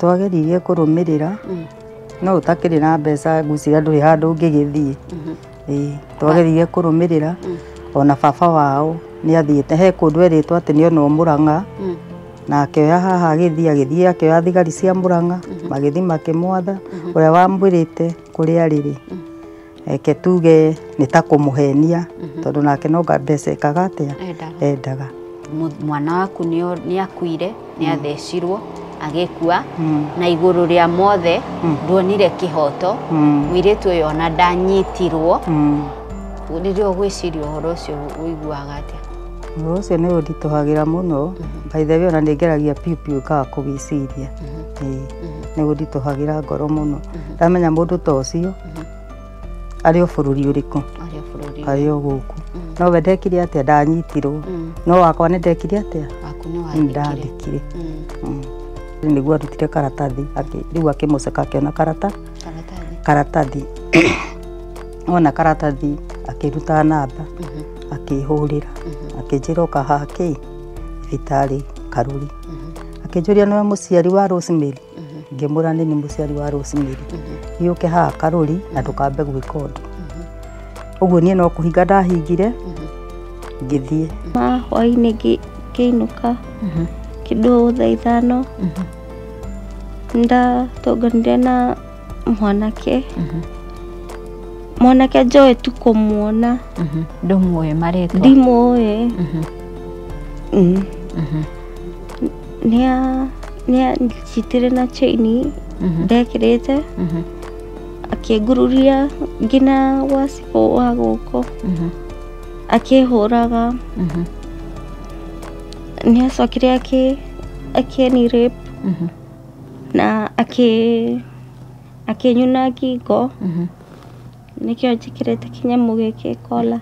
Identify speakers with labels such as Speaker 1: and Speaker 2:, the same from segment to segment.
Speaker 1: Twageririe kũrũmĩrĩra no ũtakĩrĩ na mbeca ngwĩciria ndũrĩ handũ ũngĩgĩthiĩ. Twageririe kũrũmĩrĩra ona baba wao nĩ athiĩte he kũndũ erĩtwo atĩ nĩ onwo Mũrang'a na akĩoya haha agĩthiĩ akĩoya thigari cia Mũrang'a magĩthiĩ makĩmwatha ũrĩa wamwĩrĩte kũrĩa arĩ rĩ eke tuge nĩ ta kũmũhenia tondũ nake no mbeca ekaga atĩa endaga.
Speaker 2: Mwana waku nĩ akuire, nĩ athecirwo agĩkua na igũrũ rĩa mothe nduonire kĩhoto mũirĩtu ũyũ ona ndanyitirwo. Rĩrĩa ũgwĩciria ũhoro ũcio ũiguaga atĩa?
Speaker 1: Ũhoro ũcio nĩ ũnditũhagĩra mũno. By the way ona nĩ ngeragia piũ piũ ngaga kũwĩciria. Nĩ ũnditũhagĩra ngoro mũno. Ndamenya mũndũ ta ũcio arĩ o bũrũri ũrĩkũ, arĩ o gũkũ. No we ndekire atĩa, ndanyitirwo. No wakwa nĩ ndekire atĩa, ndathikire. Nĩguo arutire karatathi, rĩu akĩmũceka akĩona karatathi. Ona karatathi akĩruta namba akĩhũrĩra akĩnjĩra ũka haha kĩ thibitarĩ Karuri. Akĩnjũria nĩwe mũciari wa Rosemary, ngĩmwĩra nĩ niĩ mũciari wa Rosemary, gĩũke haha Karuri na ndũkambe gwĩka ũndũ. Ũguo niĩ no kũhinga ndahingire ngĩthiĩ.
Speaker 3: Hwaĩ-inĩ ngĩinũka kĩndũ thaa 5 ndatũnganire na mwanake. Mwanake njoĩ tu kũmuona.
Speaker 2: Ndũmũĩ marĩtwa?
Speaker 3: Ndimũĩ. Nĩanjitire na chain ndekĩrĩte akĩngururia nginya gwa cibũ wa gũkũ akĩhũraga. Nĩacokire akĩni rape na akĩnyuna ngingo. Nĩkĩo njĩkĩrĩte kĩnyamũ gĩkĩ kola.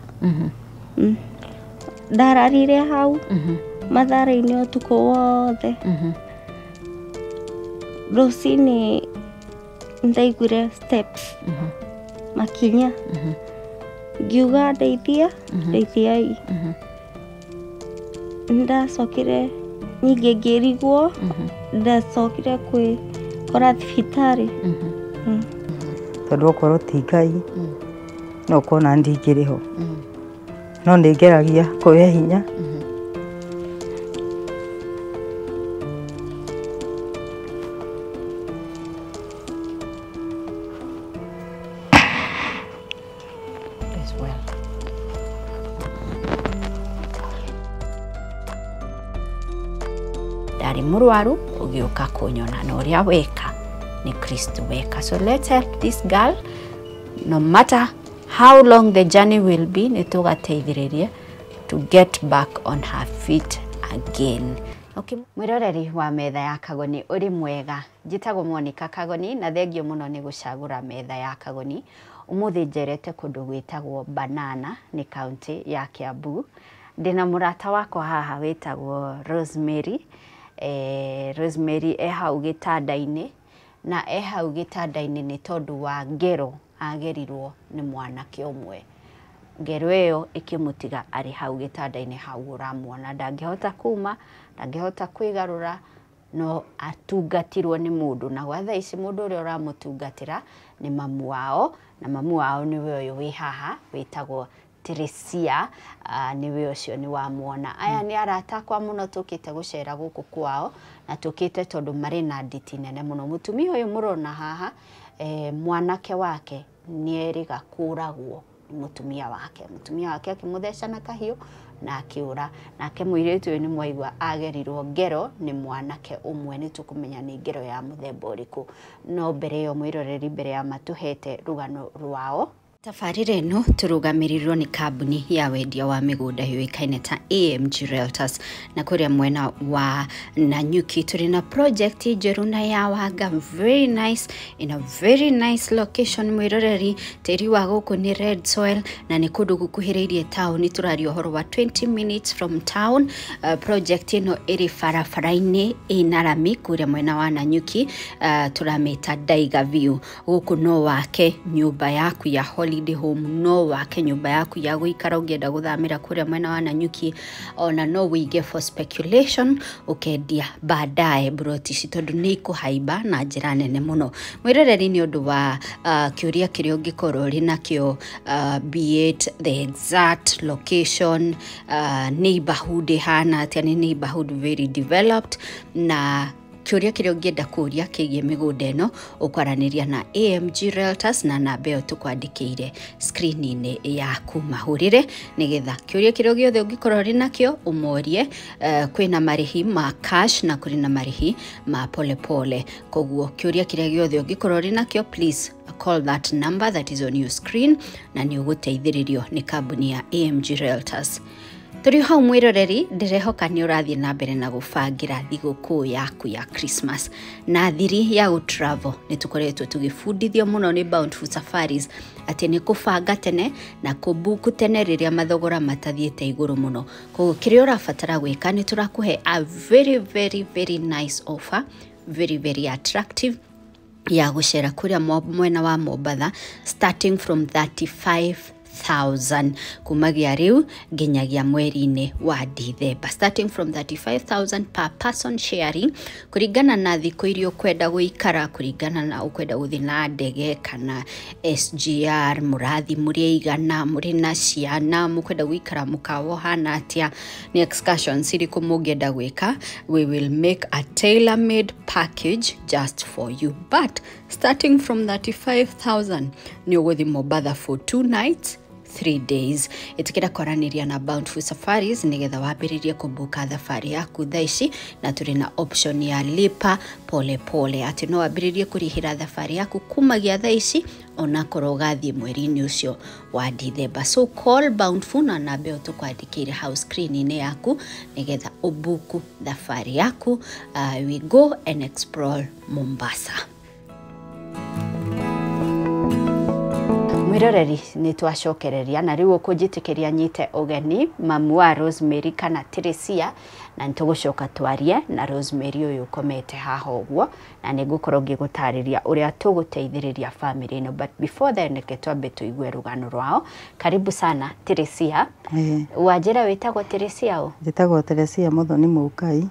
Speaker 3: Ndararire hau mathaa-inĩ ũtukũ wothe. Rũcinĩ ndaiguire steps makinya, ngiuga ndeithia ndeithiai. Ndacokire ningĩ ngĩrigwo, ndacokire kwĩkora thibitarĩ.
Speaker 1: Tondũ okorwo ti Ngai no ũkona ndingĩrĩ ho, no nĩ ngeragia kũhe hinya.
Speaker 2: Ndarĩ mũrwaru ũgĩũka kũnyona na ũrĩa weka nĩ Kristo weka. So let's help this girl no matter how long the journey will be, nĩ tũgateithĩrĩria to get back on her feet again. Okay. Mwĩroreri wa metha ya Kagoni ũrĩ mwega, njĩtagwo Monica Kagoni na thengio mũno nĩ gũcagũra metha ya Kagoni. Ũmũthĩ njerete kũndũ gwĩtagwo Banana nĩ kaunti ya Kiambu. Ndĩna mũrata wakwa haha wĩtagwo Rosemary. Rosemary e hau gĩtanda-inĩ na e hau gĩtanda-inĩ nĩ tondũ wa ngero agerirwo nĩ mwanake ũmwe. Ngero ĩyo ĩkĩmũtiga arĩ hau gĩtanda-inĩ hau ũramuona, ndangĩhota kuma, ndangĩhota kwĩgarũra, no atungatirwo nĩ mũndũ. Na gwa thaa ici mũndũ ũrĩa ũramũtungatĩra nĩ mamu wao, na mamu wao nĩwe ũyũ wĩ haha wĩtagwo Teresia, nĩwe ũcio nĩ wamuona. Aya nĩ arata akwa mũno tũkĩte gũcera gũkũ kwao na tũkĩte tondũ marĩ na nditi nene mũno. Mũtumia ũyũ mũrona haha, mwanake wake nĩ erĩga kũragwo nĩ mũtumia wake. Mũtumia wake akĩmũtheca na kahiũ na akĩũra. Nake mũirĩtu ũyũ nĩ mwaigua agerirwo ngero nĩ mwanake ũmwe, nĩ tũkũmenya nĩ ngero ya mũthemba ũrĩkũ. No mbere ĩyo mwĩroreri, mbere ya matũhete rũgano rwao, Tabarĩra ĩno tũrũgamĩrĩirwo nĩ kambuni ya wendia wa mĩgũnda yũĩkaine ta AMG Realtors, na kũrĩa mwena wa Nanyuki tũrĩ na project njerũ na ya Wanga, very nice, in a very nice location. Mwĩroreri, tĩri wa gũkũ nĩ red soil na nĩ kũndũ gũkuhĩrĩirie taũni, tũraria ũhoro wa 20 minutes from town. Project ĩno ĩrĩ barabara-inĩ ĩna rami kũrĩa mwena wa Nanyuki, tũramĩta Daiga View. Gũkũ no wake nyũmba yaku ya holiday Holiday home, no wake nyũmba yaku ya gũikara ũngĩenda gũthamĩra kũrĩa mwena wa Nanyuki, ona no wĩige for speculation ũkendia baadaye broti ici tondũ nĩ ikũhaimba na njĩra nene mũno. Mwĩroreri, nĩ ũndũ wa kĩũria kĩrĩa ũngĩkorwo ũrĩ nakĩo, be it the exact location, neighborhood ĩhana atĩa, nĩ neighborhood very developed, na kĩũria kĩrĩa ũngĩenda kũria kĩgiĩ mĩgũnda ĩno, ũkwaranĩria na AMG Realtors na namba ĩyo tũkwandĩkĩire screen-inĩ yaku. Mahũrĩre nĩgetha kĩũria kĩrĩa gĩothe ũngĩkorwo ũrĩ nakĩo ũmorie. Kwĩna marĩhi ma cash na kũrĩ na marĩhi ma pole pole, koguo kĩũria kĩrĩa gĩothe ũngĩkorwo ũrĩ nakĩo, please call that number that is on your screen na nĩ ũgũteithĩrĩrio nĩ kambuni ya AMG Realtors. Tũrĩ hau mwĩroreri, ndĩrehoka nĩ ũrathiĩ na mbere na gũbangĩra thigũkũ yaku ya Christmas na thiri ya gũtravel. Nĩ tũkoretwo tũgĩbundithio mũno nĩ Bountiful Safaris atĩ nĩ kũbanga tene na kũbuku tene rĩrĩa mathogora matathiĩte igũrũ mũno. Koguo kĩrĩa ũrabatara gwĩka, nĩ tũrakũhe a very very very nice offer, very very attractive, ya gũcera kũrĩa mwena wa Mombatha starting from 35,000 kumagia rĩu nginyagia mweri-inĩ wa Dithemba, starting from 35,000 per person sharing, kũringana na thikũ iria ũkwenda gũikara, kũringana na ũkwenda gũthiĩ na ndege kana SGR, mũrathi mũrĩ aigana, mũrĩ na ciana, mũkwenda gũikara mũkawa ũhana atĩa, nĩ excursions irĩkũ mũngĩenda gwĩka. We will make a tailor made package just for you, but starting from 35,000 nĩ ũgũthiĩ Mombatha for 2 nights 3 days. Ĩtĩkĩra kwaranĩria na Bountiful Safaris nĩgetha wambĩrĩrie kũbuka thabarĩ yaku thaa ici, na tũrĩ na option ya lipa pole pole, atĩ no wambĩrĩrie kũrĩhĩra thabarĩ yaku kumagia thaa ici onakorwo ũgathiĩ mweri-inĩ ũcio wa Dithemba. So call Bountiful na namba ĩyo tũkwandĩkĩire hau screen-inĩ yaku nĩgetha ũbuku thabarĩ yaku. We go and explore Mombasa. Mwiroreri, nĩ twacokereria na rĩu ũkũnjĩtĩkĩria nyite ũgeni mamu wa Rosemary kana Teresia, na nĩ tũgũcoka twarie na Rosemary ũyũ ũkomete haha ũguo, na nĩ ngũkorwo ngĩgũtarĩria ũrĩa tũgũteithĩrĩria family ĩno. But before then, reke twambe tũigue rũgano rwao. Karibu sana, Teresia.
Speaker 1: Ĩĩ.
Speaker 2: Wanjĩra wĩtagwo Teresia ũ?
Speaker 1: Njĩtagwo Teresia Mũthoni Mũkai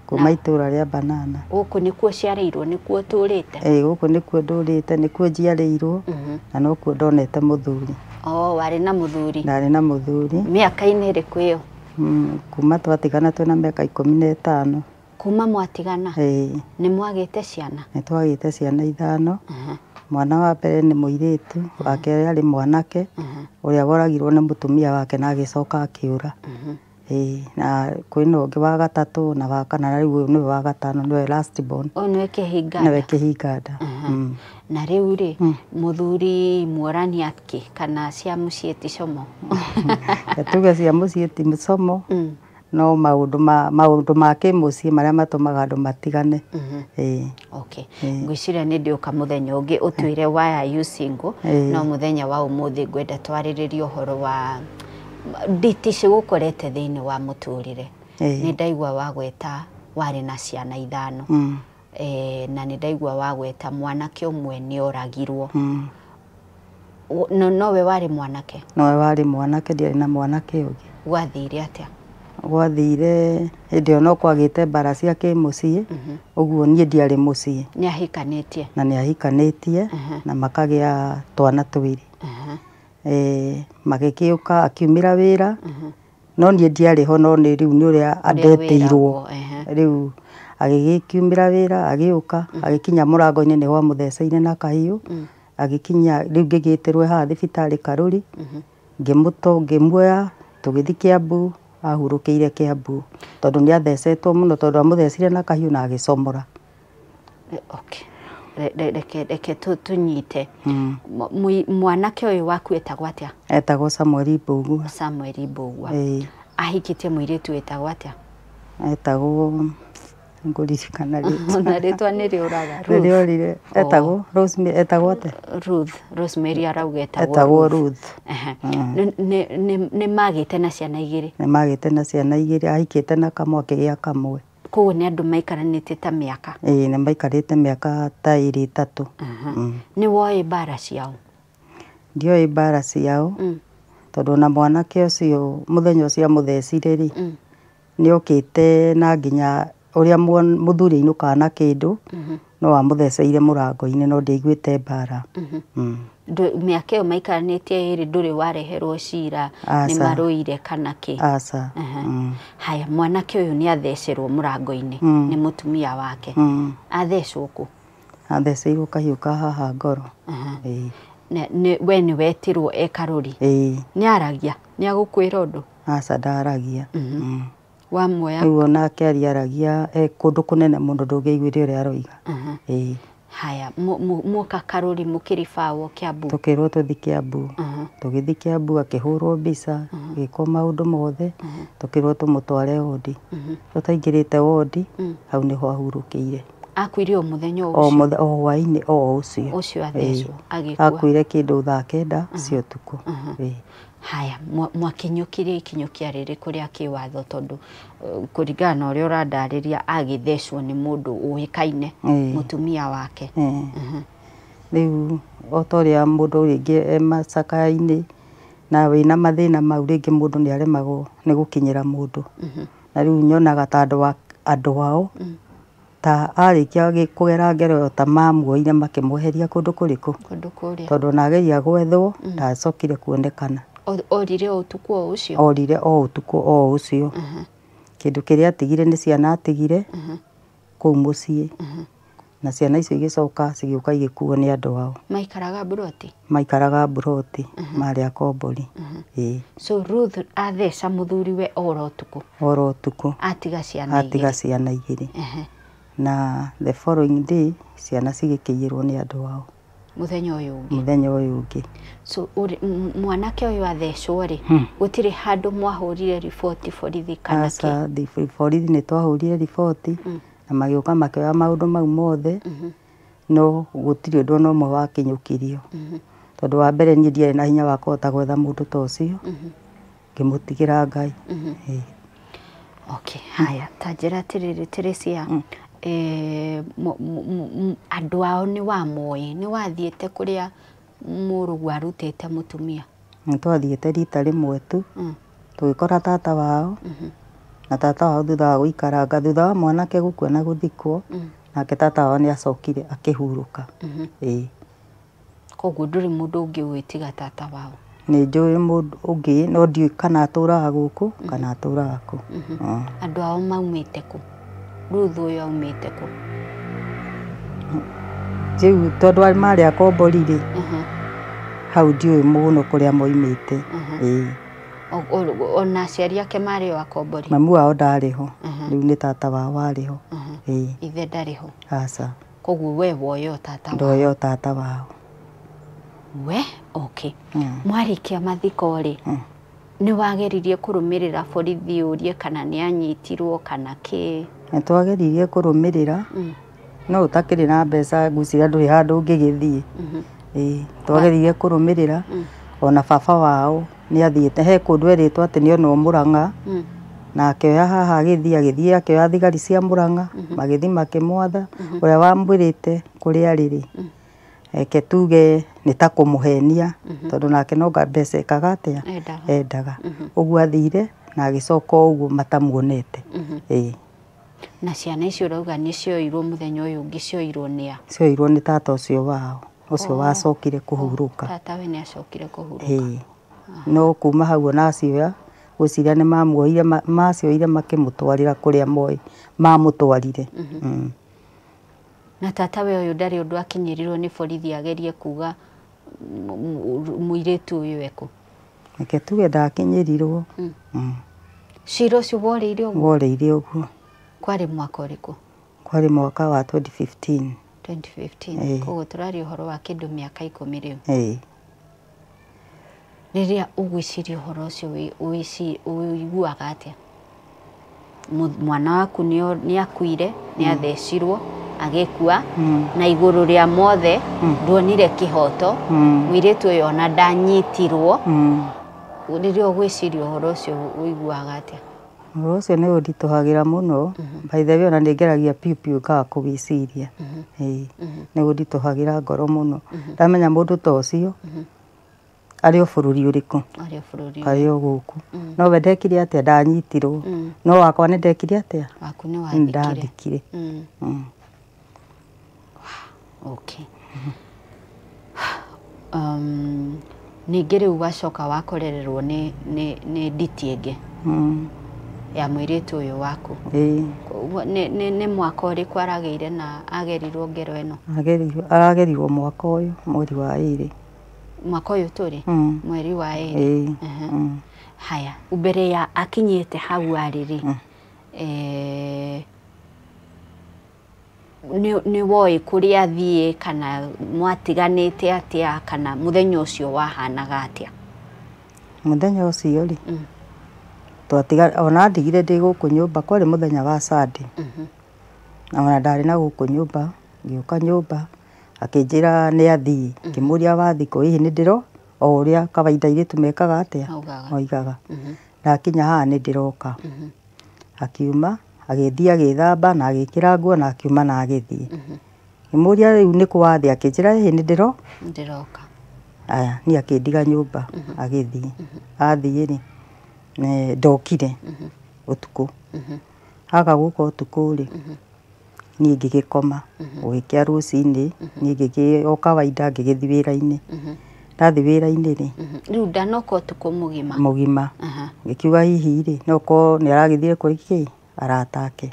Speaker 1: kuma itũra rĩa Banana.
Speaker 2: Gũkũ nĩkuo ciarĩirwo, nĩkuo ũtũrĩte?
Speaker 1: Ĩĩ, gũkũ nĩkuo ndũrĩte, nĩkuo njiarĩirwo na nokuo ndonete mũthuri.
Speaker 2: Oh, warĩ na mũthuri?
Speaker 1: Ndarĩ na mũthuri.
Speaker 2: Mĩaka-inĩ ĩrĩkũ ĩyo?
Speaker 1: Kuma twatigana twĩna mĩaka 15.
Speaker 2: Kuma mwatigana?
Speaker 1: Ĩĩ.
Speaker 2: Nĩ mwagĩte ciana?
Speaker 1: Nĩ twagĩte ciana ithano. Mwana wa mbere nĩ mũirĩtu, wa kerĩ arĩ mwanake ũrĩa woragirwo nĩ mũtumia wake na agĩcoka akĩũra. Ĩĩ, na kwĩna ũngĩ wa gatatũ na wa kana, na rĩu ũyũ nĩwe wa gatano, nĩwe last born.
Speaker 2: Ũyũ nĩwe kĩhinga?
Speaker 1: Nĩwe kĩhinga nda.
Speaker 2: Na rĩu rĩ, mũthuri muorania kĩ kana cia mũciĩ ti como?
Speaker 1: Tuge cia mũciĩ ti mũcomo, no maũndũ ma kĩmũciĩ marĩa matũmaga andũ matigane. Ĩĩ.
Speaker 2: Okay. Ngwĩciria nĩ ndĩũka mũthenya ũngĩ ũtwĩre why are you single. No mũthenya wa ũmũthĩ ngwenda twarĩrĩrie ũhoro wa nditi cigũkorete thĩinĩ wa mũtũrĩre. Nĩ ndaigua wagweta warĩ na ciana ithano. Na nĩ ndaigua wagweta mwanake ũmwe nĩ oragirwo. No nowe warĩ mwanake?
Speaker 1: Nowe warĩ mwanake, ndiarĩ na mwanake ũngĩ.
Speaker 2: Gwathire atĩa?
Speaker 1: Gwathire hĩndĩ ĩyo no kwagĩte mbara cia kĩmũciĩ, ũguo niĩ ndiarĩ mũciĩ.
Speaker 2: Nĩ ahikanĩtie?
Speaker 1: Na nĩ ahikanĩtie na makagĩa twana twĩrĩ. Magĩgĩũka akiumĩra wĩra, no niĩ ndiarĩ ho, no nĩ rĩu nĩ ũrĩa andetĩirwo.
Speaker 2: Wĩragwo, ehe.
Speaker 1: Rĩu agĩgĩkiumĩra wĩra, agĩũka, agĩkinya mũrango-inĩ nĩho amũtheceire na kahiũ. Agĩkinya rĩu ngĩgĩtĩrwo haha thibitarĩ Karũri, ngĩmũto ngĩmuoya tũgĩthiĩ Kiambu, ahurũkĩire Kiambu tondũ nĩ athecetwo mũno, tondũ amũthecire na kahiũ na agĩcomora.
Speaker 2: Okay. Reke tũnyite. Mwanake ũyũ waku etagwo atĩa?
Speaker 1: Etagwo Samuel Mbũgua.
Speaker 2: Samuel Mbũgua.
Speaker 1: Ĩĩ.
Speaker 2: Ahikĩtie mũirĩtu wĩtagwo atĩa?
Speaker 1: Etagwo, ngũririkana rĩtwa.
Speaker 2: Na rĩtwa nĩ rĩũraga. Ruth.
Speaker 1: Rĩrĩorire. Etagwo Rosemary, etagwo atĩa?
Speaker 2: Ruth. Rosemary arauga etagwo
Speaker 1: Etagwo Ruth.
Speaker 2: Ehe. Nĩ magĩte na ciana igĩrĩ?
Speaker 1: Nĩ magĩte na ciana igĩrĩ, ahikĩte na kamwe, akĩgĩa kamwe.
Speaker 2: Koguo nĩ andũ maikaranĩtie ta mĩaka?
Speaker 1: Ĩĩ, nĩ maikarĩte mĩaka ta ĩrĩ ĩtatũ.
Speaker 2: Nĩ woĩ mbara ciao?
Speaker 1: Ndioĩ mbara ciao, tondũ ona mwanake ũcio mũthenya ũcio amũthecire rĩ, nĩokĩte na nginya ũrĩa mũthuri ainũkaga na kĩndũ, no amũtheceire mũrango-inĩ, no ndiaiguĩte mbara.
Speaker 2: Mĩaka ĩyo maikaranĩtie ĩrĩ ndũrĩ wareherwo cira nĩ marũire kana kĩ?
Speaker 1: Aca.
Speaker 2: Haya, mwanake ũyũ nĩ athecerwo mũrango-inĩ nĩ mũtumia wake. Athecwo kũ?
Speaker 1: Atheceirwo kahiũ ka haha ngoro.
Speaker 2: We nĩ wetirwo e karũri? Nĩ aragia? Nĩ agũkwĩra ũndũ?
Speaker 1: Aca, ndaragia.
Speaker 2: Wamuoya?
Speaker 1: Rĩu onake ariaragia e kũndũ kũnene mũno, ndũngĩaiguire ũrĩa aroiga.
Speaker 2: Haya, mwoka karũri mũkĩribawo Kiambu?
Speaker 1: Tũkĩrwo tũthiĩ Kiambu. Tũgĩthiĩ Kiambu akĩhũrwo mbica, gĩkwo maũndũ mothe, tũkĩrwo tũmũtware wondi. Tũtaingĩrĩte wondi, hau nĩho ahurũkĩire.
Speaker 2: Akuire o mũthenya o ũcio?
Speaker 1: O hwaĩ-inĩ o ũcio.
Speaker 2: Ũcio athecwo, agĩkua.
Speaker 1: Akuire kĩndũ thaa 9 cia ũtukũ.
Speaker 2: Haya, mwakinyũkirie ikinyũkia rĩrĩkũ rĩa kĩwatho, tondũ kũringana na ũrĩa ũrandarĩria agĩthecwo nĩ mũndũ ũĩkaine, mũtumia wake.
Speaker 1: Rĩu o ta ũrĩa mũndũ rĩngĩ e macakaya-inĩ na wĩna mathĩna mau, rĩngĩ mũndũ nĩ aremagwo nĩ gũkinyĩra mũndũ. Na rĩu nyonaga ta andũ ao ta arĩkia kũgera ngero ĩyo ta mamuoire makĩmweheria kũndũ kũrĩkũ?
Speaker 2: Kũndũ kũrĩa.
Speaker 1: Tondũ ona ageria gwethwo ndacokire kuonekana.
Speaker 2: Orire o ũtukũ o ũcio?
Speaker 1: Orire o ũtukũ o ũcio. Kĩndũ kĩrĩa atigire nĩ ciana atigire kũu mũciĩ. Na ciana icio igĩcoka cigĩũka igĩkuo nĩ andũ ao.
Speaker 2: Maikaraga mburoti?
Speaker 1: Maikaraga mburoti, marĩ akombori.
Speaker 2: So Ruth atheca mũthuriwe oro ũtukũ?
Speaker 1: Oro ũtukũ.
Speaker 2: Atiga ciana igĩrĩ?
Speaker 1: Atiga ciana igĩrĩ. Na the following day ciana cigĩkĩiyĩrwo nĩ andũ ao.
Speaker 2: Mũthenya ũyũ ũngĩ?
Speaker 1: Mũthenya ũyũ ũngĩ.
Speaker 2: So mwanake ũyũ athecwo rĩ, gũtirĩ handũ mwahũrire riboti borithi kana kĩ?
Speaker 1: Aca, borithi nĩ twahũrire riboti na magĩũka makĩoya maũndũ mau mothe, no gũtirĩ ũndũ ona ũmwe wakinyũkirio. Tondũ wa mbere niĩ ndiarĩ na hinya wa kũhota gwetha mũndũ ta ũcio, ngĩmũtigĩra Ngai.
Speaker 2: Okay, haya, ta njĩra atĩrĩrĩ Teresia, andũ ao nĩ wamoĩ, nĩ wathiĩte kũrĩa mũrũguo arutĩte mũtumia?
Speaker 1: Nĩ twathiĩte rita rĩmwe tu, tũgĩkora tata wao, na tata wao thutha wa gũikaranga, thutha wa mwanake gũkua na gũthikwo, nake tata wao nĩ acokire akĩhurũka.
Speaker 2: Koguo ndũrĩ mũndũ ũngĩ ũĩ tiga tata wao?
Speaker 1: Nĩ njũĩ mũndũ ũngĩ, no ndiũĩ kana atũraga gũkũ kana atũraga kũ.
Speaker 2: Andũ ao maumĩte kũ? Ruth ũyũ aumĩte kũ?
Speaker 1: Rĩu tondũ marĩ akombori rĩ, hau ndiũĩ mũno kũrĩa moimĩte.
Speaker 2: Ona aciari ake marĩ o akombori?
Speaker 1: Mamu wao ndarĩ ho, rĩu nĩ tata wao warĩ ho.
Speaker 2: Ithe ndarĩ ho?
Speaker 1: Aca.
Speaker 2: Koguo we woyo tata wao?
Speaker 1: Ndoyo tata wao.
Speaker 2: We, okay. Mwarĩkia mathiko rĩ, nĩ wageririe kũrũmĩrĩra borithi ũrie kana nĩ anyitirwo kana kĩ?
Speaker 1: Nĩ twageririe kũrũmĩrĩra, no ũtakĩrĩ na mbeca ngwĩciria ndũrĩ handũ ũngĩgĩthiĩ. Twageririe kũrũmĩrĩra, ona baba wao nĩ athiĩte, he kũndũ erĩtwo atĩ nĩ onwo Mũrang'a, na akĩoya haha agĩthiĩ, agĩthiĩ akĩoya thigari cia Mũrang'a, magĩthiĩ makĩmwatha, ũrĩa wamwĩrĩte kũrĩa arĩ rĩ, eke tuge nĩ ta kũmũhenia, tondũ nake no mbeca ekaga atĩa? Endaga. Ũguo athire na agĩcoka o ũguo matamuonete.
Speaker 2: Na ciana icio ũrauga nĩ cioirwo mũthenya ũyũ ũngĩ, cioirwo nĩ a?
Speaker 1: Cioirwo nĩ tata ũcio wao, ũcio wacokire kũhurũka.
Speaker 2: Tata we nĩ acokire kũhurũka.
Speaker 1: No kuma hau ona acioya, ngwĩciria nĩ mamuoire, macioire makĩmũtwarĩra kũrĩa moĩ mamũtwarire.
Speaker 2: Na tata we ũyũ ndarĩ ũndũ akinyĩrirwo nĩ borithi agerie kuga mũirĩtu ũyũ ekũ?
Speaker 1: Reke tuge ndakinyĩrirwo.
Speaker 2: Cira ũcio worĩire ũguo?
Speaker 1: Worĩire ũguo.
Speaker 2: Kwarĩ mwaka ũrĩkũ?
Speaker 1: Kwarĩ mwaka wa 2015.
Speaker 2: 2015. Koguo tũraria ũhoro wa kĩndũ mĩaka 10 rĩu. Rĩrĩa ũgwĩciria ũhoro ũcio ũiguaga atĩa? Mwana waku nĩ akuire, nĩ athecirwo, agĩkua, na igũrũ rĩa mothe nduonire kĩhoto, mũirĩtu ũyũ ona ndanyitirwo. Rĩrĩa ũgwĩciria ũhoro ũcio ũiguaga atĩa?
Speaker 1: Ũhoro ũcio nĩ ũnditũhagĩra mũno. By the way ona nĩ ngeragia piũ piũ ngaga kũwĩciria. Nĩ ũnditũhagĩra ngoro mũno. Ndamenya mũndũ ta ũcio Arĩ o bũrũri ũrĩkũ?
Speaker 2: Arĩ o bũrũri.
Speaker 1: Arĩ o gũkũ. No we ndekire atĩa? Ndanyitirwo. No wakwa nĩ ndekire atĩa?
Speaker 2: Waku nĩ wathikire.
Speaker 1: Ndathikire.
Speaker 2: Okay. Ningĩ rĩu wacoka wakorererwo nĩ nditi ĩngĩ ya mũirĩtu ũyũ waku. Nĩ mwaka ũrĩkũ aragĩire na agerirwo ngero ĩno?
Speaker 1: Aragerirwo mwaka ũyũ, mweri wa 2.
Speaker 2: Mwaka ũyũ tũrĩ? Mweri wa 2. Haya, mbere ya akinyĩte hau arĩ rĩ, nĩ woĩ kũrĩa athiĩ kana mwatiganĩte atĩa kana mũthenya ũcio wahanaga atĩa?
Speaker 1: Mũthenya ũcio rĩ, twatiga ona ndigire ndĩ gũkũ nyũmba, kwarĩ mũthenya wa Sunday. Na ona ndarĩ na gũkũ nyũmba, ngĩũka nyũmba akĩnjĩra nĩ athiĩ, ngĩmũria wathiĩ kũ, hihi nĩ ndĩro o ũrĩa kawaida airĩtu mekaga atĩa, moigaga. Ndakinya haha nĩ ndĩroka. Akiuma agĩthiĩ agĩthamba na agĩkĩra nguo na akiuma na agĩthiĩ. Ngĩmũria rĩu nĩ kũ wathiĩ, akĩnjĩra hihi nĩ
Speaker 2: ndĩroka.
Speaker 1: Aya, niĩ akĩndiga nyũmba agĩthiĩ. Athiĩ rĩ, ndokire ũtukũ. Aga gũka ũtukũ rĩ, niĩ ngĩgĩkoma. Gũgĩkĩa rũcinĩ, niĩ ngĩgĩ o kawaida ngĩgĩthiĩ wĩra-inĩ. Ndathiĩ wĩra-inĩ rĩ,
Speaker 2: Rĩu ndanoka ũtukũ mũgima.
Speaker 1: Mũgima. Ngĩkiuga hihi rĩ, no korwo nĩ aragĩthiire kũrĩ kĩ arata ake.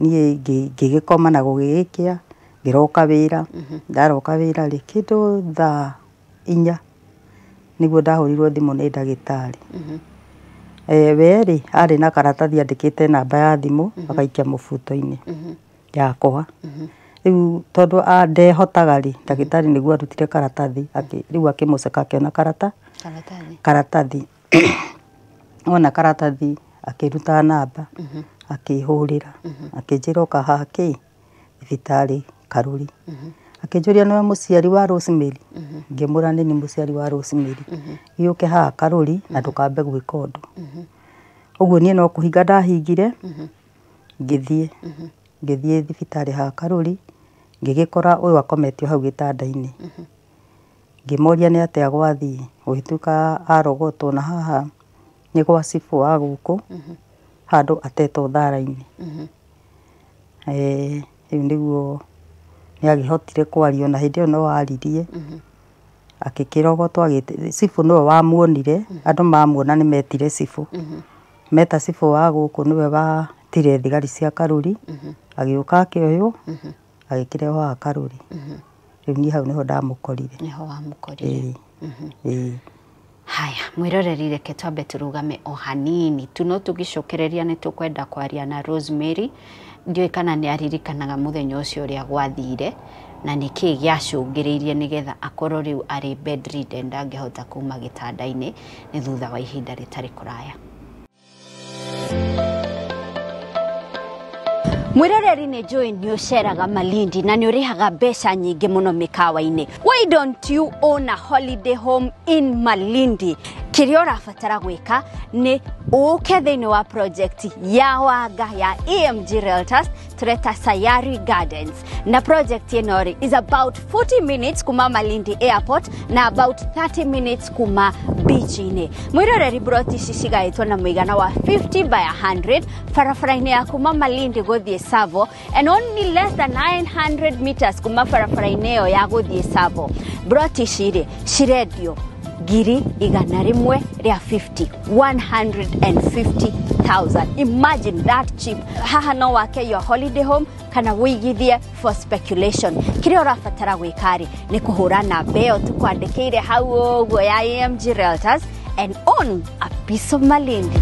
Speaker 1: Niĩ ngĩgĩkoma na gũgĩgĩkĩa, ngĩroka wĩra. Ndaroka wĩra rĩ, kĩndũ thaa 4 nĩguo ndahũrirwo thimũ nĩ ndagĩtarĩ. We rĩ, arĩ na karatathi andĩkĩte namba ya thimũ, agaikia mũbuto-inĩ yakwa. Rĩu tondũ ndehotaga rĩ, ndagĩtarĩ nĩguo arutire karatathi, rĩu akĩmũceka akĩona karatathi. Ona karatathi akĩruta namba, akĩhũrĩra, akĩnjĩra ũka haha kĩ thibitarĩ Karũri. Akĩnjũria nĩwe mũciari wa Rosemary? Ngĩmwĩra nĩ niĩ mũciari wa Rosemary. Gĩũke haha Karũri na ndũkambe gwĩka ũndũ. Ũguo niĩ no kũhinga ndahingire, ngĩthiĩ. Ngĩthiĩ thibitarĩ haha Karũri, ngĩgĩkora ũyũ akometio hau gĩtanda-inĩ. Ngĩmoria nĩ atĩa gwathiĩ, gũgĩtuĩka arogotwo na haha nĩ gwa cibũ wa gũkũ, handũ atetwo thara-inĩ. Rĩu nĩguo nĩ agĩhotire kwaria na hĩndĩ ĩyo no aririe. Akĩkĩrogotwo cibũ nĩwe wamuonire, andũ mamuona nĩ metire cibũ. Meta cibũ wa gũkũ nĩwe watire thigari cia Karũri, agĩũka akĩoywo, agĩkĩrehwo haha Karũri. Rĩu niĩ hau nĩho ndamũkorire.
Speaker 2: Nĩho wamũkorire. Haya, mwĩroreri reke twambe tũrũgame o hanini tu, no tũgĩcokereria nĩ tũkwenda kwaria na Rosemary. Ndiũĩ kana nĩ aririkanaga mũthenya ũcio ũrĩa gwathire na nĩkĩĩ gĩacũngĩrĩirie nĩgetha akorwo rĩu arĩ bedridden ndangĩhota kuma gĩtanda-inĩ nĩ thutha wa ihinda rĩtarĩ kũraya. Mwĩroreri nĩ njũĩ nĩ ũceraga Malindi na nĩ ũrĩhaga mbeca nyingĩ mũno mĩkawa-inĩ. Why don't you own a holiday home in Malindi? Kĩrĩa ũrabatara gwĩka nĩ ũke thĩinĩ wa project ya Wanga ya EMG Realtors tũreta Sayari Gardens. Na project ĩno rĩ is about 40 minutes kuma Malindi Airport na about 30 minutes kuma beach-inĩ. Mwĩroreri broti ici cigaĩtwo na mũigana wa 50 by 100 barabara-inĩ ya kuma Malindi gũthiĩ Savo and only less than 900 meters kuma barabara-inĩ ĩyo ya gũthiĩ Savo. Broti ici rĩ cirendio 150,000, 150,000. Imagine that cheap. Haha no wake your holiday home kana wĩigithie for speculation. Kĩrĩa ũrabatara gwĩka rĩ nĩ kũhũra namba ĩyo tũkwandĩkĩire hau ũguo ya AMG Realtors and own a piece of Malindi.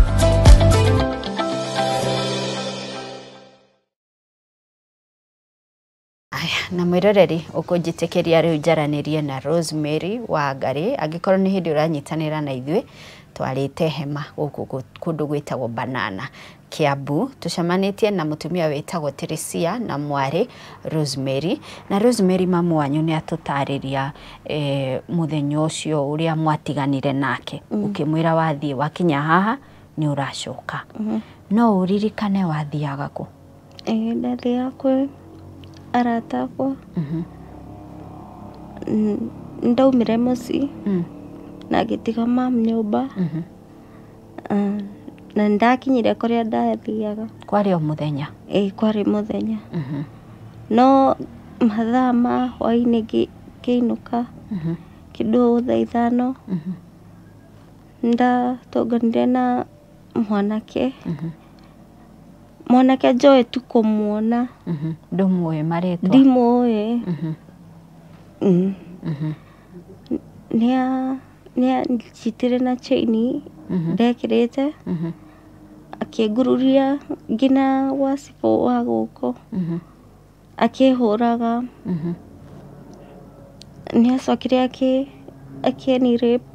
Speaker 2: Na mwĩroreri ũkũnjĩtĩkĩria rĩu njaranĩrie na Rosemary Wangari angĩkorwo nĩ hĩndĩ ũranyitanĩra na ithuĩ twarĩte hema gũkũ kũndũ gwĩtagwo Banana Kiambu tũcemanĩtie na mũtumia wĩtagwo Teresia na mwarĩ Rosemary. Na Rosemary mamu wanyu nĩ atũtarĩria mũthenya ũcio ũrĩa mwatiganire nake ũkĩmwĩra wathiĩ wakinya haha nĩ ũracoka. No ũririkane wathiaga kũ?
Speaker 3: Ndathiaga kwĩ arata akwa. Ndaumire mũciĩ na ngĩtiga mam nyũmba. Na nĩndakinyire kũrĩa ndathiaga.
Speaker 2: Kwarĩ o mũthenya?
Speaker 3: Ĩĩ, kwarĩ mũthenya. No mathaa ma hwaĩ-inĩ ngĩinũka kĩndũ thaa 5 nĩndatũnganire na mwanake. Mwanake njũĩ tu kũmuona.
Speaker 2: Ndũmũĩ marĩtwa?
Speaker 3: Ndimũĩ. Nĩanjitire na chain ndekĩrĩte, akĩngururia nginya gwa cibũ wa gũkũ, akĩhũraga. Nĩacokire akĩni rape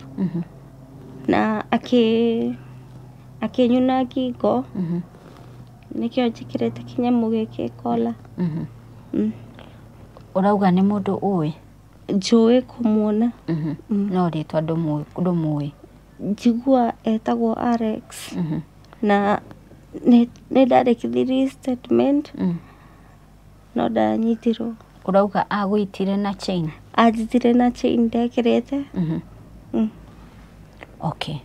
Speaker 3: na akĩnyuna ngingo, nĩkĩo njĩkĩrĩte kĩnyamũ gĩkĩ kola.
Speaker 2: Ũrauga nĩ mũndũ ũĩ?
Speaker 3: Njũĩ kũmuona.
Speaker 2: No rĩtwa ndũmũĩ?
Speaker 3: Njigua etagwo Alex. Na nĩ ndandĩkithirie statement no ndanyitirwo.
Speaker 2: Ũrauga agũitire na chain?
Speaker 3: Anjitire na chain ndekĩrĩte.
Speaker 2: Okay.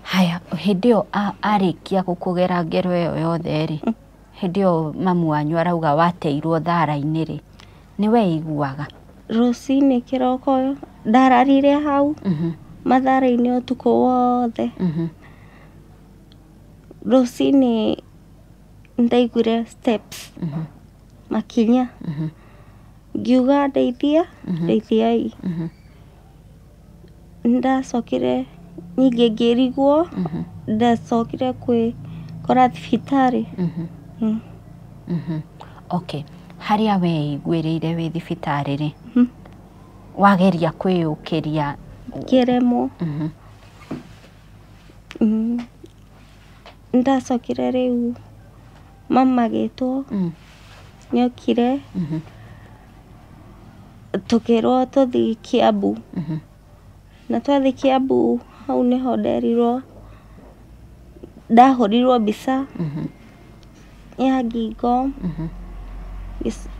Speaker 2: Haya, hĩndĩ ĩyo arĩkia gũkũgera ngero ĩyo yothe rĩ, hĩndĩ ĩyo mamu wanyu arauga wateirwo thara-inĩ rĩ, nĩ weiguaga?
Speaker 3: Rũcinĩ kĩroko ndararire hau mathara-inĩ ũtukũ wothe. Rũcinĩ ndaiguire steps makinya, ngiuga ndeithia, ndeithiai. Nĩndacokire ningĩ ngĩrigwo, ndacokire kwĩkora thibitarĩ.
Speaker 2: Okay. Harĩa weiguĩrĩire wĩ thibitarĩ rĩ, wageria kwĩyũkĩria?
Speaker 3: Ngĩremwo. Nĩndacokire rĩu mama agĩtwo, nĩokire, tũkĩrwo tũthiĩ Kiambu. Na twathiĩ Kiambu hau nĩho nderirwo, ndahũrirwo mbica ya ngingo,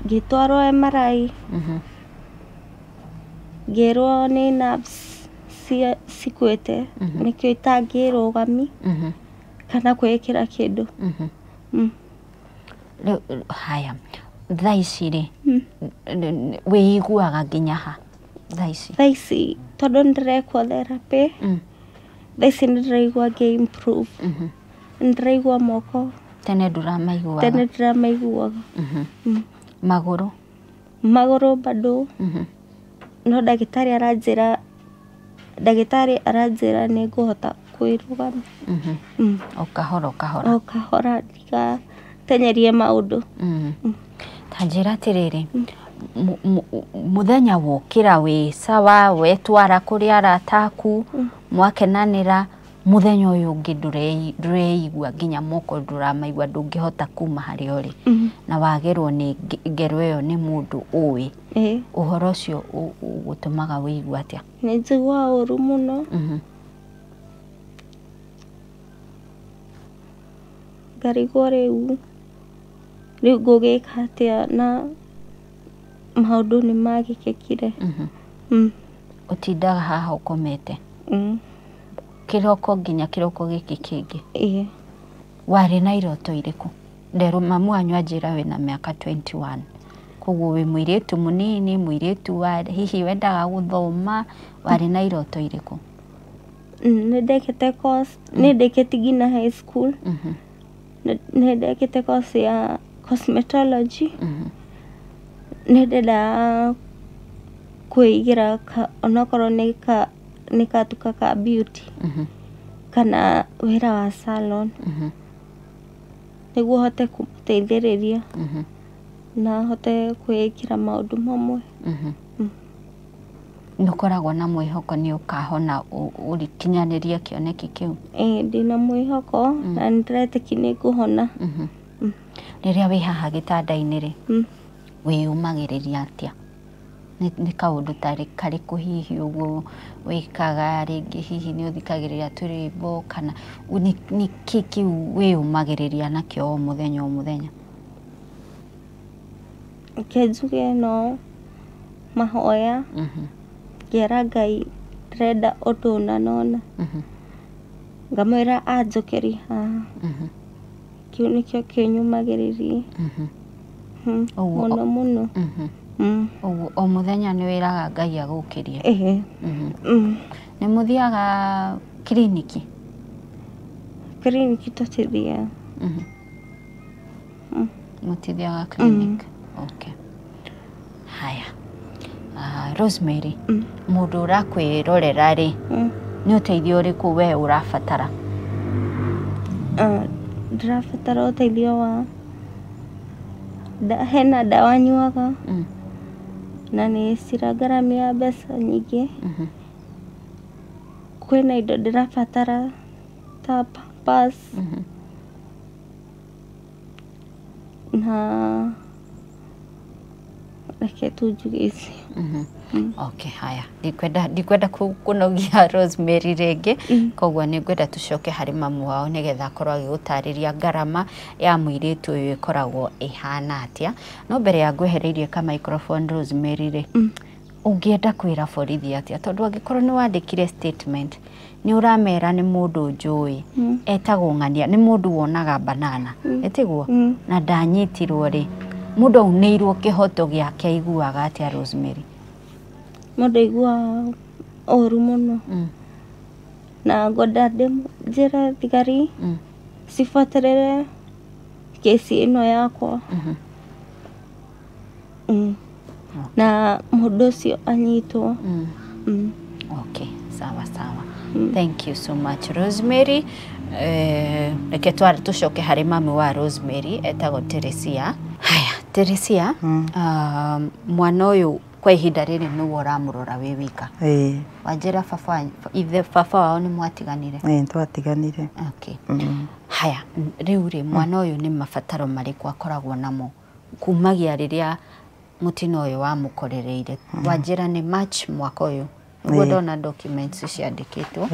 Speaker 3: ngĩtwarwo MRI, ngĩrwo nĩ nerves cikuĩte, nĩkĩo itangĩrũgami kana kwĩĩkĩra kĩndũ.
Speaker 2: Rĩu haya, thaa ici rĩ, wĩiguaga nginya ha thaa ici?
Speaker 3: Thaa ici tondũ nĩndĩrekwo therapy, thaa ici nĩndĩraigua ngĩ improve. Nĩndĩraigua moko.
Speaker 2: Tene ndũramaiguaga?
Speaker 3: Tene ndĩramaiguaga.
Speaker 2: Magũrũ?
Speaker 3: Magũrũ bado. No ndagĩtarĩ aranjĩra nĩ ngũhota kwĩrũgamia.
Speaker 2: O kahora o kahora?
Speaker 3: O kahora, ndigatenyerie maũndũ.
Speaker 2: Ta njĩra atĩrĩrĩ, mũthenya wokĩra wĩ sawa, wetwara kũrĩ arata aku, mwakenanĩra, mũthenya ũyũ ũngĩ ndũreigua nginya moko ndũramaigua, ndũngĩhota kuma harĩa ũrĩ. Na wagerwo nĩ ngero ĩyo nĩ mũndũ ũĩ. Ũhoro ũcio ũgũtũmaga wĩigue atĩa?
Speaker 3: Nĩ njiguaga ũru mũno. Ngarigwo rĩu ngũgĩka atĩa na maũndũ nĩ magĩkĩkire.
Speaker 2: Ũtindaga haha ũkomete? Kĩroko nginya kĩroko gĩkĩ kĩngĩ?
Speaker 3: Ĩĩ.
Speaker 2: Warĩ na iroto irĩkũ? Nderwo mamu wanyu anjĩra wĩna mĩaka 21. Koguo wĩ mũirĩtu mũnini, mũirĩtu wa hihi wendaga gũthoma, warĩ na iroto irĩkũ?
Speaker 3: Nĩndekĩte course, nĩndĩkĩtie nginya high school. Nĩndekĩte course ya cosmetology. Nĩndendaga kwĩigĩra onokorwo nĩ katuka ka beauty kana wĩra wa salon, nĩguo hote kũmũteithĩrĩria na hote kwĩĩkĩra maũndũ mamwe.
Speaker 2: Nĩ ũkoragwo na mwĩhoko nĩ ũkahona ũkinyanĩrie kĩoneki kĩu?
Speaker 3: Ĩĩ, ndĩna mwĩhoko na nĩndĩretĩkia nĩ ngũhona.
Speaker 2: Rĩrĩa wĩ haha gĩtanda-inĩ rĩ, wĩyũmagĩrĩria atĩa? Nĩ kaũndũ karĩkũ hihi ũguo wĩkaga, rĩngĩ hihi nĩ ũthikagĩrĩria tũrwĩmbo, kana nĩ kĩ kĩu wĩyũmagĩrĩria nakĩo o mũthenya o mũthenya?
Speaker 3: Reke njuge no mahoya. Ngera Ngai ndĩrenda ũndũ ũna na ũna. Ngamwĩra anjũkĩrie haha. Kĩu nĩkĩo kĩnyũmagĩrĩria. Mũno mũno.
Speaker 2: Ũguo o mũthenya nĩ wĩraga Ngai agũkĩrie.
Speaker 3: Ĩĩ.
Speaker 2: Nĩ mũthiaga kiriniki?
Speaker 3: Kiriniki tũtithiaga.
Speaker 2: Mũtithiaga kiriniki. Okay. Haya. Rosemary, mũndũ ũrakwĩrorera rĩ, nĩ ũteithio ũrĩkũ we ũrabatara?
Speaker 3: Ndĩrabatara ũteithio wa hena ndawa nyuaga na nĩ cirangaramia mbeca nyingĩ. Kwĩna indo ndĩrabatara ta pampers na reke tu njuge icio.
Speaker 2: Okay, haya. Ndikwenda kũnogia Rosemary rĩngĩ, koguo nĩ ngwenda tũcoke harĩ mamu wao nĩgetha akorwo agĩgũtarĩria ngarama ya mũirĩtu ũyũ ĩkoragwo ĩhana atĩa. No mbere ya ngwehereirie ka microphone Rosemary rĩ, ũngĩenda kwĩra borithi atĩa? Tondũ angĩkorwo nĩ wandĩkire statement, nĩ ũramera nĩ mũndũ njũĩ, etagwo ng'ania, nĩ mũndũ wonaga banana, ĩtiguo? Na ndanyitirwo rĩ, mũndũ aunĩirwo kĩhoto gĩake aiguaga atĩa Rosemary?
Speaker 3: Mũndũ aiguaga ũru mũno. Na ngwenda njĩre thigari cibuatĩrĩre kesi ĩno yakwa. Na mũndũ ũcio anyitwo.
Speaker 2: Okay, sawa sawa. Thank you so much Rosemary. Reke tũcoke harĩ mami wa Rosemary etagwo Teresia. Haya, Teresia, mwana ũyũ kwa ihinda rĩrĩ nĩwe ũramũrora wĩ wika.
Speaker 1: Ĩĩ.
Speaker 2: Wanjĩra baba, ithe baba wao nĩ mwatiganire?
Speaker 1: Ĩĩ, twatiganire.
Speaker 2: Okay. Haya, rĩu rĩ, mwana ũyũ nĩ mabataro marĩkũ akoragwo namo kumagia rĩrĩa mũtino ũyũ wamũkorereire? Wanjĩra nĩ March mwaka ũyũ. Nĩguo ndona documents ciandĩkĩtwo.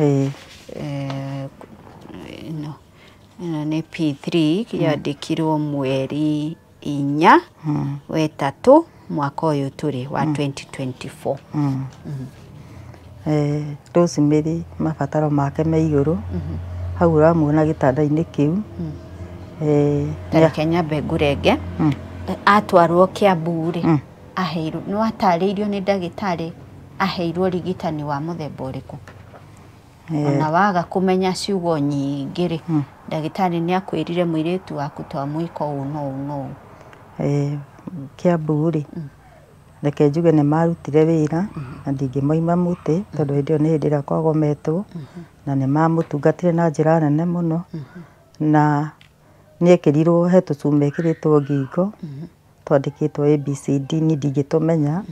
Speaker 2: Ĩno nĩ P3 yandĩkirwo mweri 4 we 3 mwaka ũyũ tũrĩ wa 2024.
Speaker 1: Rosemary mabataro make me igũrũ. Hau ũramuona gĩtanda-inĩ kĩu.
Speaker 2: Reke nyambe ngũrenge. Atwarwo Kiambu rĩ, aheirwo, nĩ watarĩirio nĩ ndagĩtarĩ aheirwo ũrigitani wa mũthemba ũrĩkũ? Ona waga kũmenya ciugo nyingĩ rĩ, ndagĩtarĩ nĩ akwĩrire mũirĩtu waku twamwĩka ũũ na ũũ na ũũ?
Speaker 1: Kiambu rĩ, reke njuge nĩ marutire wĩra na ndingĩmoima mũtĩ tondũ hĩndĩ ĩyo nĩ hĩndĩ ĩrĩa kwagometwo na nĩ mamũtungatire na njĩra nene mũno. Na nĩ ekĩrirwo he tũcuma ekĩrĩtwo ngingo twandĩkĩtwo ABCD, niĩ ndingĩtũmenya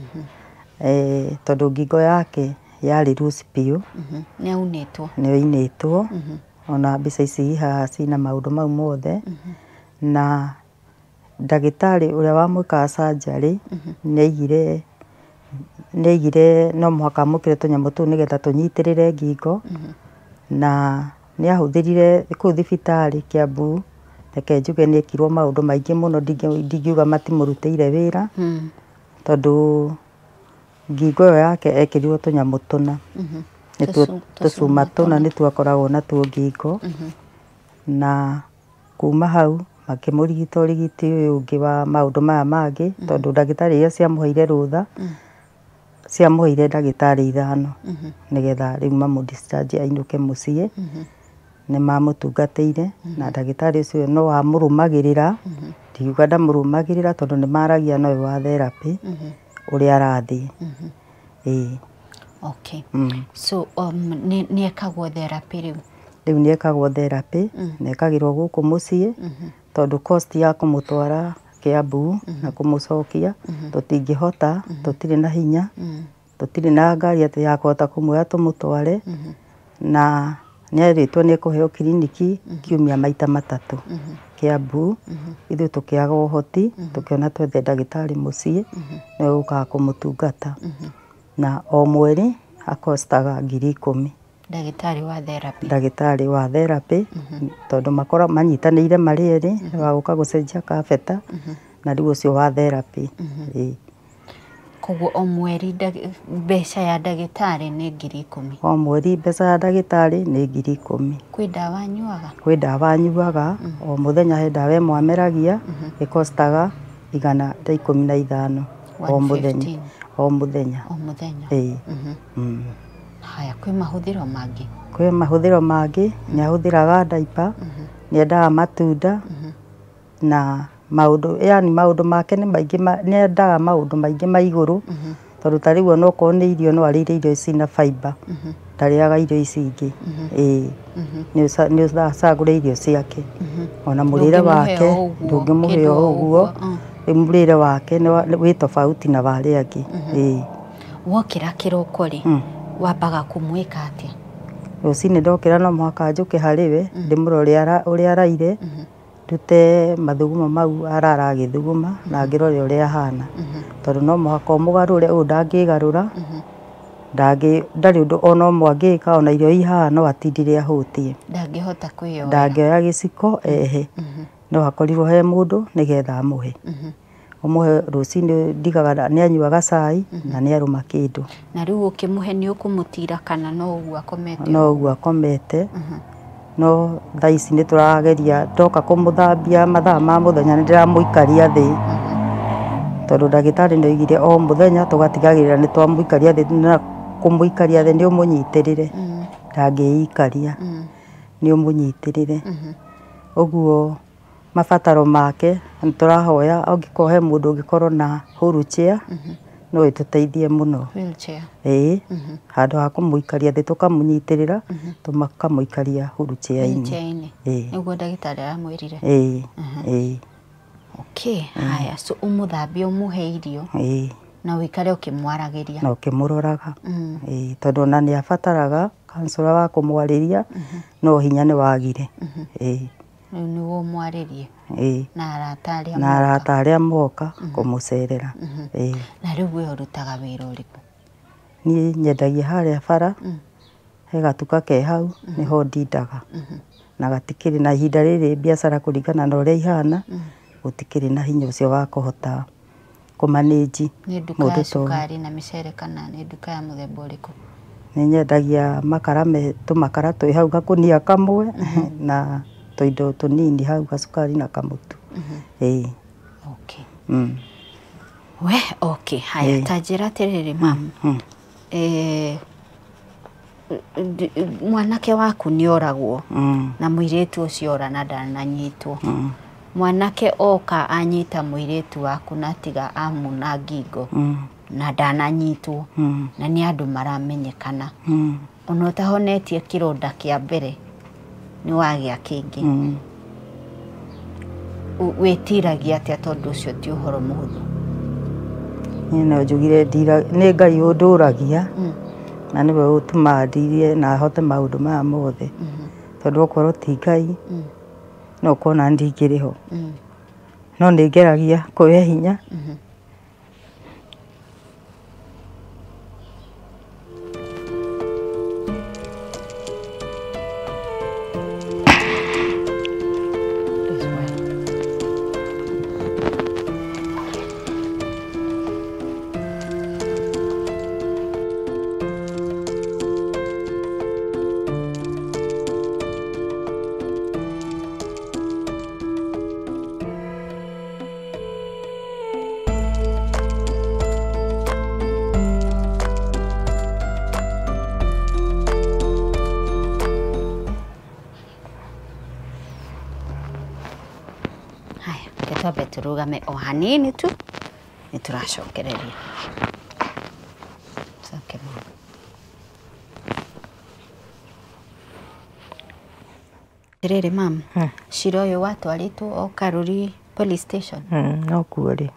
Speaker 1: tondũ ngingo yake yarĩ loose biũ.
Speaker 2: Nĩ aunĩtwo.
Speaker 1: Nĩ oinĩtwo. Ona mbica ici haha cina maũndũ mau mothe. Na ndagĩtarĩ ũrĩa wamwĩkaga surgery nĩ aigire no mũhaka amũkĩre tũnyamũ tũu nĩgetha tũnyitĩrĩre ngingo. Na nĩ ahũthĩrire kũu thibitarĩ Kiambu, reke njuge nĩ ekirwo maũndũ maingĩ mũno, ndingiuga matimũrutĩire wĩra tondũ ngingo ĩyo yake ekĩrirwo tũnyamũ tũna. Tũcuma tũna nĩtuo akoragwo natuo ngingo. Na kuma hau makĩmũrigita ũrigiti ũyũ ũngĩ wa maũndũ maya mangĩ tondũ ndagĩtarĩ iria ciamũheire rũtha ciamũheire ndagĩtarĩ 5 nĩgetha rĩu mamũ discharge ainũke mũciĩ. Nĩ mamũtungatĩire na ndagĩtarĩ ũcio no amũrũmagĩrĩra, ndingiuga ndamũrũmagĩrĩra tondũ nĩ maragia na ũyũ wa therapy ũrĩa arathiĩ. Ĩĩ.
Speaker 2: Okay. So nĩ ekagwo therapy rĩu?
Speaker 1: Rĩu nĩ ekagwo therapy, na ekagĩrwo gũkũ mũciĩ tondũ cost ya kũmũtwara Kiambu na kũmũcokia tũtingĩhota, tũtirĩ na hinya, tũtirĩ na ngari atĩ ya kũhota kũmuoya tũmũtware. Na nĩ erĩtwo nĩ ekũheo kiriniki kiumia maita 3 Kiambu. Ithuĩ tũkĩaga ũhoti, tũkĩona twethe ndagĩtarĩ mũciĩ nĩwe ũkaga kũmũtungata. Na o mweri akostaga 10,000.
Speaker 2: Ndagĩtarĩ wa therapy.
Speaker 1: Ndagĩtarĩ wa therapy tondũ makoragwo manyitanĩire marĩ erĩ, wa gũka gũcenjia kabeta na rĩu ũcio wa therapy. Ĩĩ.
Speaker 2: Koguo o mweri mbeca ya ndagĩtarĩ nĩ 10,000.
Speaker 1: O mweri mbeca ya ndagĩtarĩ nĩ 10,000.
Speaker 2: Kwĩ ndawa anyuaga?
Speaker 1: Kwĩ ndawa anyuaga, o mũthenya he ndawa ĩmwe ameragia, ĩkostaga 115 o mũthenya. O mũthenya.
Speaker 2: O mũthenya.
Speaker 1: Ĩĩ.
Speaker 2: Haya, kwĩ mahũthĩro mangĩ?
Speaker 1: Kwĩ mahũthĩro mangĩ, nĩ ahũthĩraga diaper, nĩ endaga matunda, na maũndũ, yani maũndũ make nĩ maingĩ, nĩ endaga maũndũ maingĩ ma igũrũ, tondũ ta rĩu onokorwo nĩ irio no arĩire irio cina fiber, ndarĩaga irio ici ingĩ. Ĩĩ. Nĩ ũcagũre irio ciake. Ona mũrĩre wake ndũngĩmũhe o ũguo, rĩu mũrĩre wake wĩ tofauti na wa arĩa angĩ. Ĩĩ.
Speaker 2: Wokĩra kĩroko rĩ, wambaga kũmwĩka atĩa?
Speaker 1: Rũcinĩ ndokĩra no mũhaka njũke harĩ we, ndĩmũrore ũrĩa araire, ndute mathugumo mau arara agĩthuguma, na ngĩrore ũrĩa ahana. Tondũ no mũhaka ũmũgarũre, ũyũ ndangĩgarũra, ndarĩ ũndũ ona ũmwe angĩka, ona irio i haha no atindire ahũtie.
Speaker 2: Ndangĩhota kwĩyoera.
Speaker 1: Ndangĩoya gĩciko ehe. No hakorirwo he mũndũ nĩgetha amũhe. Ũmũhe rũcinĩ ndigaga nĩ anyuaga cai na nĩ arũma kĩndũ.
Speaker 2: Na rĩu ũkĩmũhe nĩ ũkũmũtira kana no ũguo akomete?
Speaker 1: No ũguo akomete. No thaa ici nĩ tũrageria ndoka kũmũthambia mathaa ma mũthenya nĩ ndĩramũikaria thĩ. Tondũ ndagĩtarĩ nĩ oigire o mũthenya tũgatigagĩrĩra nĩ twamũikaria thĩ, na kũmũikaria thĩ nĩ ũmũnyitĩrĩre. Ndangĩikaria. Nĩ ũmũnyitĩrĩre. Ũguo mabataro make nĩ tũrahoya angĩkorwo he mũndũ ũngĩkorwo na wheelchair no ĩtũteithie mũno.
Speaker 2: Wheelchair.
Speaker 1: Ĩĩ. Handũ ha kũmũikaria thĩ tũkamũnyitĩrĩra, tũkamũikaria wheelchair-inĩ. Ĩĩ.
Speaker 2: Nĩguo ndagĩtarĩ aramwĩrire?
Speaker 1: Ĩĩ. Ĩĩ.
Speaker 2: Okay, haya, so ũmũthambie ũmũhe irio.
Speaker 1: Ĩĩ.
Speaker 2: Na ũikare ũkĩmwaragĩria.
Speaker 1: Na ũkĩmũroraga. Ĩĩ, tondũ ona nĩ abataraga counselor wa kũmwarĩria, no hinya nĩ wagire. Ĩĩ.
Speaker 2: Rĩu nĩguo ũmwarĩrie.
Speaker 1: Ĩĩ.
Speaker 2: Na arata arĩa
Speaker 1: Na arata arĩa moka kũmũcerera. Ĩĩ.
Speaker 2: Na rĩu we ũrutaga wĩra ũrĩkũ?
Speaker 1: Niĩ nyendagia harĩa bara, he gatuka ke hau, nĩho ndindaga. Na gatikĩrĩ na ihinda rĩrĩ biacara kũringana na ũrĩa ihana, gũtikĩrĩ na hinya ũcio wa kũhota kũmanĩnji.
Speaker 2: Nĩ nduka ya cukari na mĩcere kana nĩ nduka ya mũthemba ũrĩkũ?
Speaker 1: Nĩ nyendagia makara me tũmakara twĩ hau gakũnia kamwe na tũindo tũnini hau gacukari na kamũtu. Ĩĩ.
Speaker 2: Okay. We, okay, haya, ta njĩra atĩrĩrĩ mamu. Mwanake waku nĩ oragwo na mũirĩtu ũcio ora na ndananyitwo. Mwanake oka anyita mũirĩtu waku na tiga amuna ngingo na ndananyitwo na nĩ andũ maramenyekana. Ona ũtahonetie kĩronda kĩa mbere nĩ wagĩa kĩngĩ. Wĩtiragia atĩa tondũ ũcio ti ũhoro mũhũthũ?
Speaker 1: Niĩ no njugire nĩ Ngai ũndũragia na nĩwe ũtũmaga ndirie na hote maũndũ maya mothe. Tondũ okorwo ti Ngai no ũkona ndingĩrĩ ho. No nĩ ngeragia kwĩhe hinya.
Speaker 2: Turugame o hanini tu nĩ tũracokereria. Coke mama. Atĩrĩrĩ mama, cira ũyũ watwarĩtwo o Karuri police station?
Speaker 1: No kuo rĩ.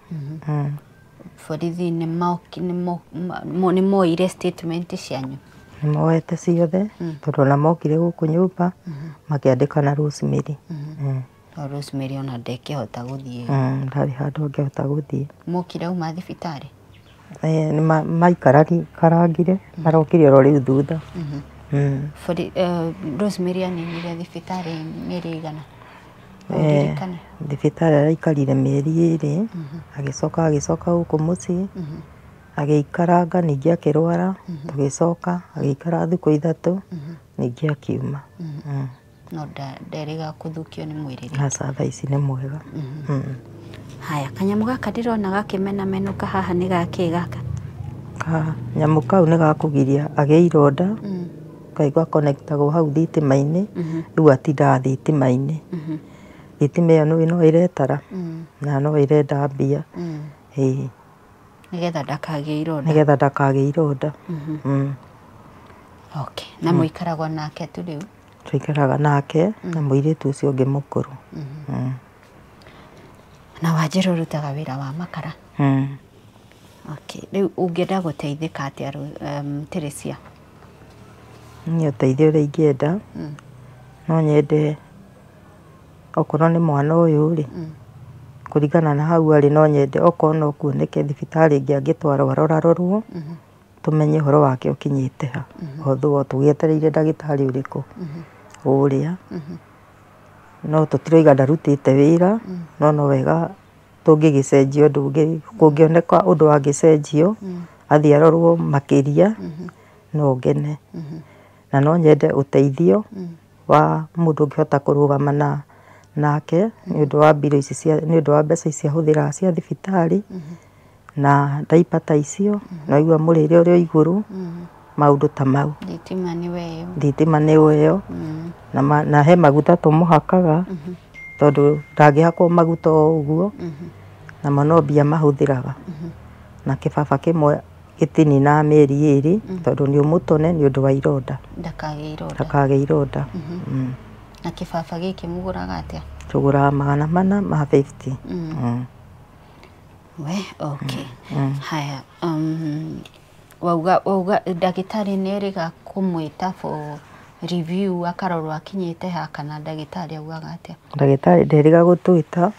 Speaker 2: Borithi nĩ moire statement cianyu?
Speaker 1: Nĩ moete ciothe, tondũ ona mokire gũkũ nyũmba makĩandĩka na Rosemary.
Speaker 2: Rosemary ona ndekĩhota gũthiĩ.
Speaker 1: Ndarĩ handũ angĩhota gũthiĩ.
Speaker 2: Mokire uma thibitarĩ?
Speaker 1: Nĩ maikarangire, marokire oro rĩu thutha.
Speaker 2: Rosemary aninire thibitarĩ mĩeri ĩigana?
Speaker 1: Thibitarĩ araikarire mĩeri 2, agĩcoka agĩcoka gũkũ mũciĩ, Agĩikaranga ningĩ akĩrwara, tũgĩcoka agĩikara thikũ 3 ningĩ akiuma.
Speaker 2: No nderĩga kũthukio nĩ mwĩrĩ rĩngĩ.
Speaker 1: Aca thaa ici nĩ mwega.
Speaker 2: Haya, kanyamũ gaka ndĩrona gakĩmenamenũka haha nĩ gakĩ gaka?
Speaker 1: Kanyamũ kau nĩ gakũgiria agĩe ironda, kaigua connectagwo hau thitima-inĩ, rĩu atindaga thitima-inĩ. Thitima ĩyo nĩũĩ no ĩretara na no ĩrenda mbia. Ĩĩ.
Speaker 2: Nĩgetha ndakagĩe ironda.
Speaker 1: Nĩgetha ndakagĩe ironda.
Speaker 2: Okay. Na mũikaragwo nake tu rĩu?
Speaker 1: Tũikaraga nake na mũirĩtu ũcio ũngĩ mũkũrũ.
Speaker 2: Na Wanjĩrũ ũrutaga wĩra wa makara? Okay. Rĩu ũngĩenda gũteithĩka atĩa Teresia?
Speaker 1: Niĩ ũteithio ũrĩa ingĩenda, no nyende okorwo nĩ mwana ũyũ rĩ, kũringana na hau arĩ no nyende okorwo no kuoneke thibitarĩ ĩngĩ angĩtwarwo arorarorwo, tũmenye ũhoro wake ũkinyĩte ha. Although tũgĩetereire ndagĩtarĩ ũrĩkũ ũrĩa, no tũtiroiga ndarutĩte wĩra, no no wega tũngĩgĩcenjia ũndũ ũngĩ, kũngĩoneka ũndũ angĩcenjio, athiĩ arorwo makĩria, no ngene. Na no nyende ũteithio wa mũndũ ũngĩhota kũrũgama na nake nĩ ũndũ wa mbirũ ici cia nĩ ũndũ wa mbeca ici ahũthĩraga cia thibitarĩ na diaper ta icio, na waigua mũrĩre ũrĩ o igũrũ, maũndũ ta mau.
Speaker 2: Thitima nĩ weyo.
Speaker 1: Thitima nĩ weyo. Na he maguta tũmũhakaga tondũ ndangĩhakwo maguta o ũguo, namo no mbia mahũthĩraga. Na kĩbaba kĩmwe gĩtininaga mĩeri 2 tondũ nĩ ũmũtone nĩ ũndũ wa ironda.
Speaker 2: Ndakagĩe ironda.
Speaker 1: Ndakagĩe ironda.
Speaker 2: Na kĩbaba gĩkĩ mũgũraga atĩa?
Speaker 1: Tũgũraga 400 ma 50.
Speaker 2: We, okay. Haya, wauga ndagĩtarĩ nĩ erĩga kũmwĩta for review akarorwo akinyĩte ha, kana ndagĩtarĩ augaga atĩa?
Speaker 1: Ndagĩtarĩ nderĩga gũtwĩta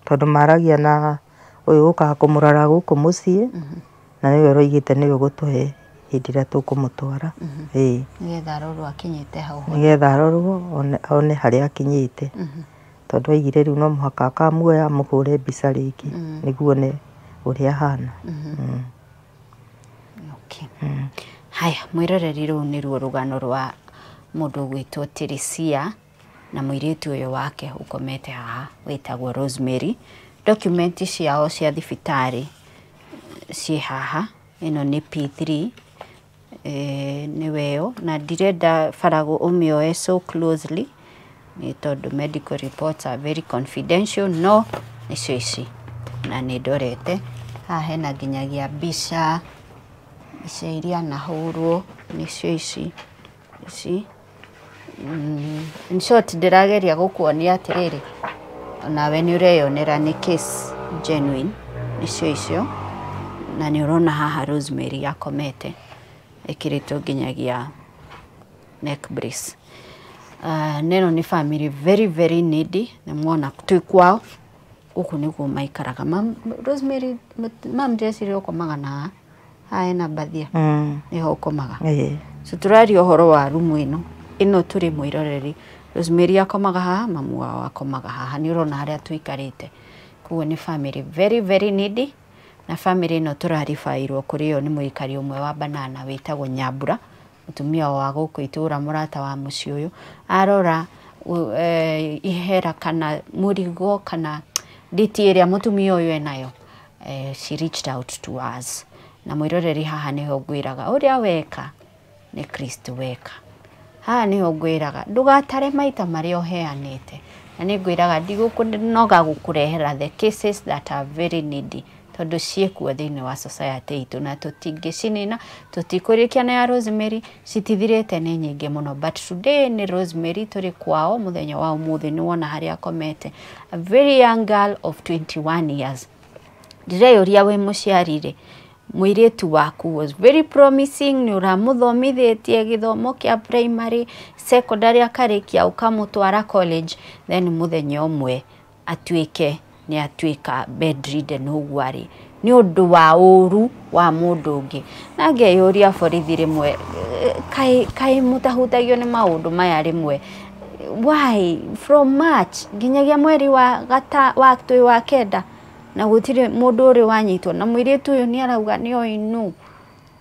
Speaker 1: tondũ maragia na ũyũ ũkaga kũmũrora gũkũ mũciĩ, na nĩwe ũroigĩte nĩwe ũgũtũhe hĩndĩ ĩrĩa tũkũmũtwara. Ĩĩ.
Speaker 2: Nĩgetha arorwo akinyĩte hau.
Speaker 1: Nĩgetha arorwo one harĩa akinyĩte. Tondũ aigire rĩu no mũhaka akamuoya amũhũre mbica rĩngĩ nĩguo one ũrĩa ahana.
Speaker 2: Okay. Haya, mwĩroreri, rũu nĩruo rũgano rwa mũndũ ũgwĩtwo Teresia na mũirĩtu ũyũ wake ũkomete haha wĩtagwo Rosemary. Document ciao cia thibitarĩ ciĩ haha, ĩno nĩ P3, nĩwe ĩyo, na ndirenda Faragũ ũmĩoe so closely nĩ tondũ medical reports are very confidential, no nĩcio ici na nĩ ndorete haha hena nginyagia mbica, mbica iria anahũrwo nĩcio ici ici. In short, ndĩrageria gũkuonia atĩrĩrĩ, onawe nĩ ũreyonera nĩ case genuine, nĩcio icio, na nĩ ũrona haha Rosemary akomete ĩkĩrĩtwo nginyagia neck brace. Neno nĩ family very very needy, nĩ mwona twĩ kwao gũkũ nĩguo maikaraga. Mam, Rosemary, mam, ndĩreciria ũkomaga na haha haha hena mbathia, nĩho ũkomaga?
Speaker 1: Ĩĩ.
Speaker 2: So tũraria ũhoro wa rumu ĩno ĩno tũrĩ mwĩroreri. Rosemary akomaga haha, mamu wao akomaga haha, nĩ ũrona harĩa tũikarĩte. Koguo nĩ family very very needy, na family ĩno tũraribairwo kũrĩ yo nĩ mũikari ũmwe wa Banana wĩtagwo Nyambura, mũtumia wa gũkũ itũra, mũrata wa mũciĩ ũyũ. Arora ihera kana mũrigo kana nditi ĩrĩa mũtumia ũyũ enayo, she reached out to us. Na mwĩroreri, haha nĩho ngwĩraga ũrĩa weka nĩ Kristo weka. Haha nĩho ngwĩraga ndũgatare maita marĩa ũheanĩte, na nĩ ngwĩraga ndigũkũnoga gũkũrehera the cases that are very needy, tondũ ciĩkuo thĩinĩ wa society itũ na tũtingĩcinina, tũtikũrĩkia na ya Rosemary, citithirĩte, nĩ nyingĩ mũno, but today nĩ Rosemary tũrĩ kwao mũthenya wa ũmũthĩ. Nĩ wona harĩa akomete, a very young girl of 21 years. Ndĩreyũria wĩ mũciari rĩ, mũirĩtu waku was very promising, nĩ ũramũthomithĩtie gĩthomo kĩa primary, secondary, akarĩkia, ũkamũtwara college, then mũthenya ũmwe atuĩke nĩ atuĩka bedridden ũguo arĩ nĩ ũndũ wa ũru wa mũndũ ũngĩ. Na ngeyũria borithi rĩmwe, kaĩ mũtahutagio nĩ maũndũ maya rĩmwe? Why from March nginyagia mweri wa gata wa twĩ wa kenda Na gũtirĩ mũndũ ũrĩ wanyitwo na mũirĩtu ũyũ nĩ arauga nĩ oĩ nũ.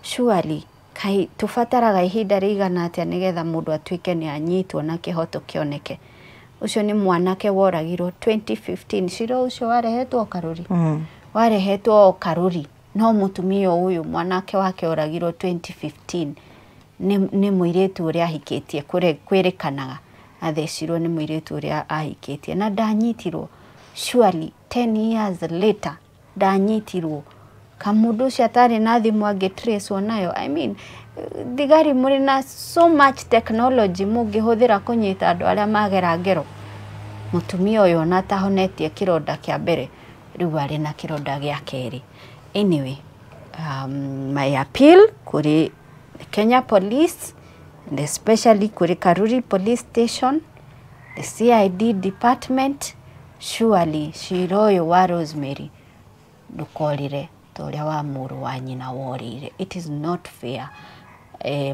Speaker 2: Surely kai tũbataraga ihinda rĩigana atĩa nĩgetha mũndũ atuĩke nĩ anyitwo na kĩhoto kĩoneke. Ũcio nĩ mwanake woragirwo 2015. Cira ũcio warehetwo Karuri. Warehetwo Karuri. No mũtumia ũyũ mwanake wake oragirwo 2015 nĩ mũirĩtu ũrĩa ahikĩtie, kwĩrĩkanaga athecirwo nĩ mũirĩtu ũrĩa ahikĩtie na ndanyitirwo. Surely 10 years later ndanyitirwo. Kamũndũ ũcio atarĩ na thimũ angĩtracewo nayo. I mean, thigari mũrĩ na so much technology mũngĩhũthĩra kũnyita andũ arĩa magera ngero. Mũtumia ũyũ ona atahonetie kĩronda kĩa mbere, rĩu arĩ na kĩronda gĩa kerĩ. Anyway, my appeal kũrĩ Kenya Police and especially kũrĩ Karuri Police Station, the CID department, surely cira ũyũ wa Rosemary ndũkorĩre ta ũrĩa wa mũrũ wa nyina worĩire. It is not fair.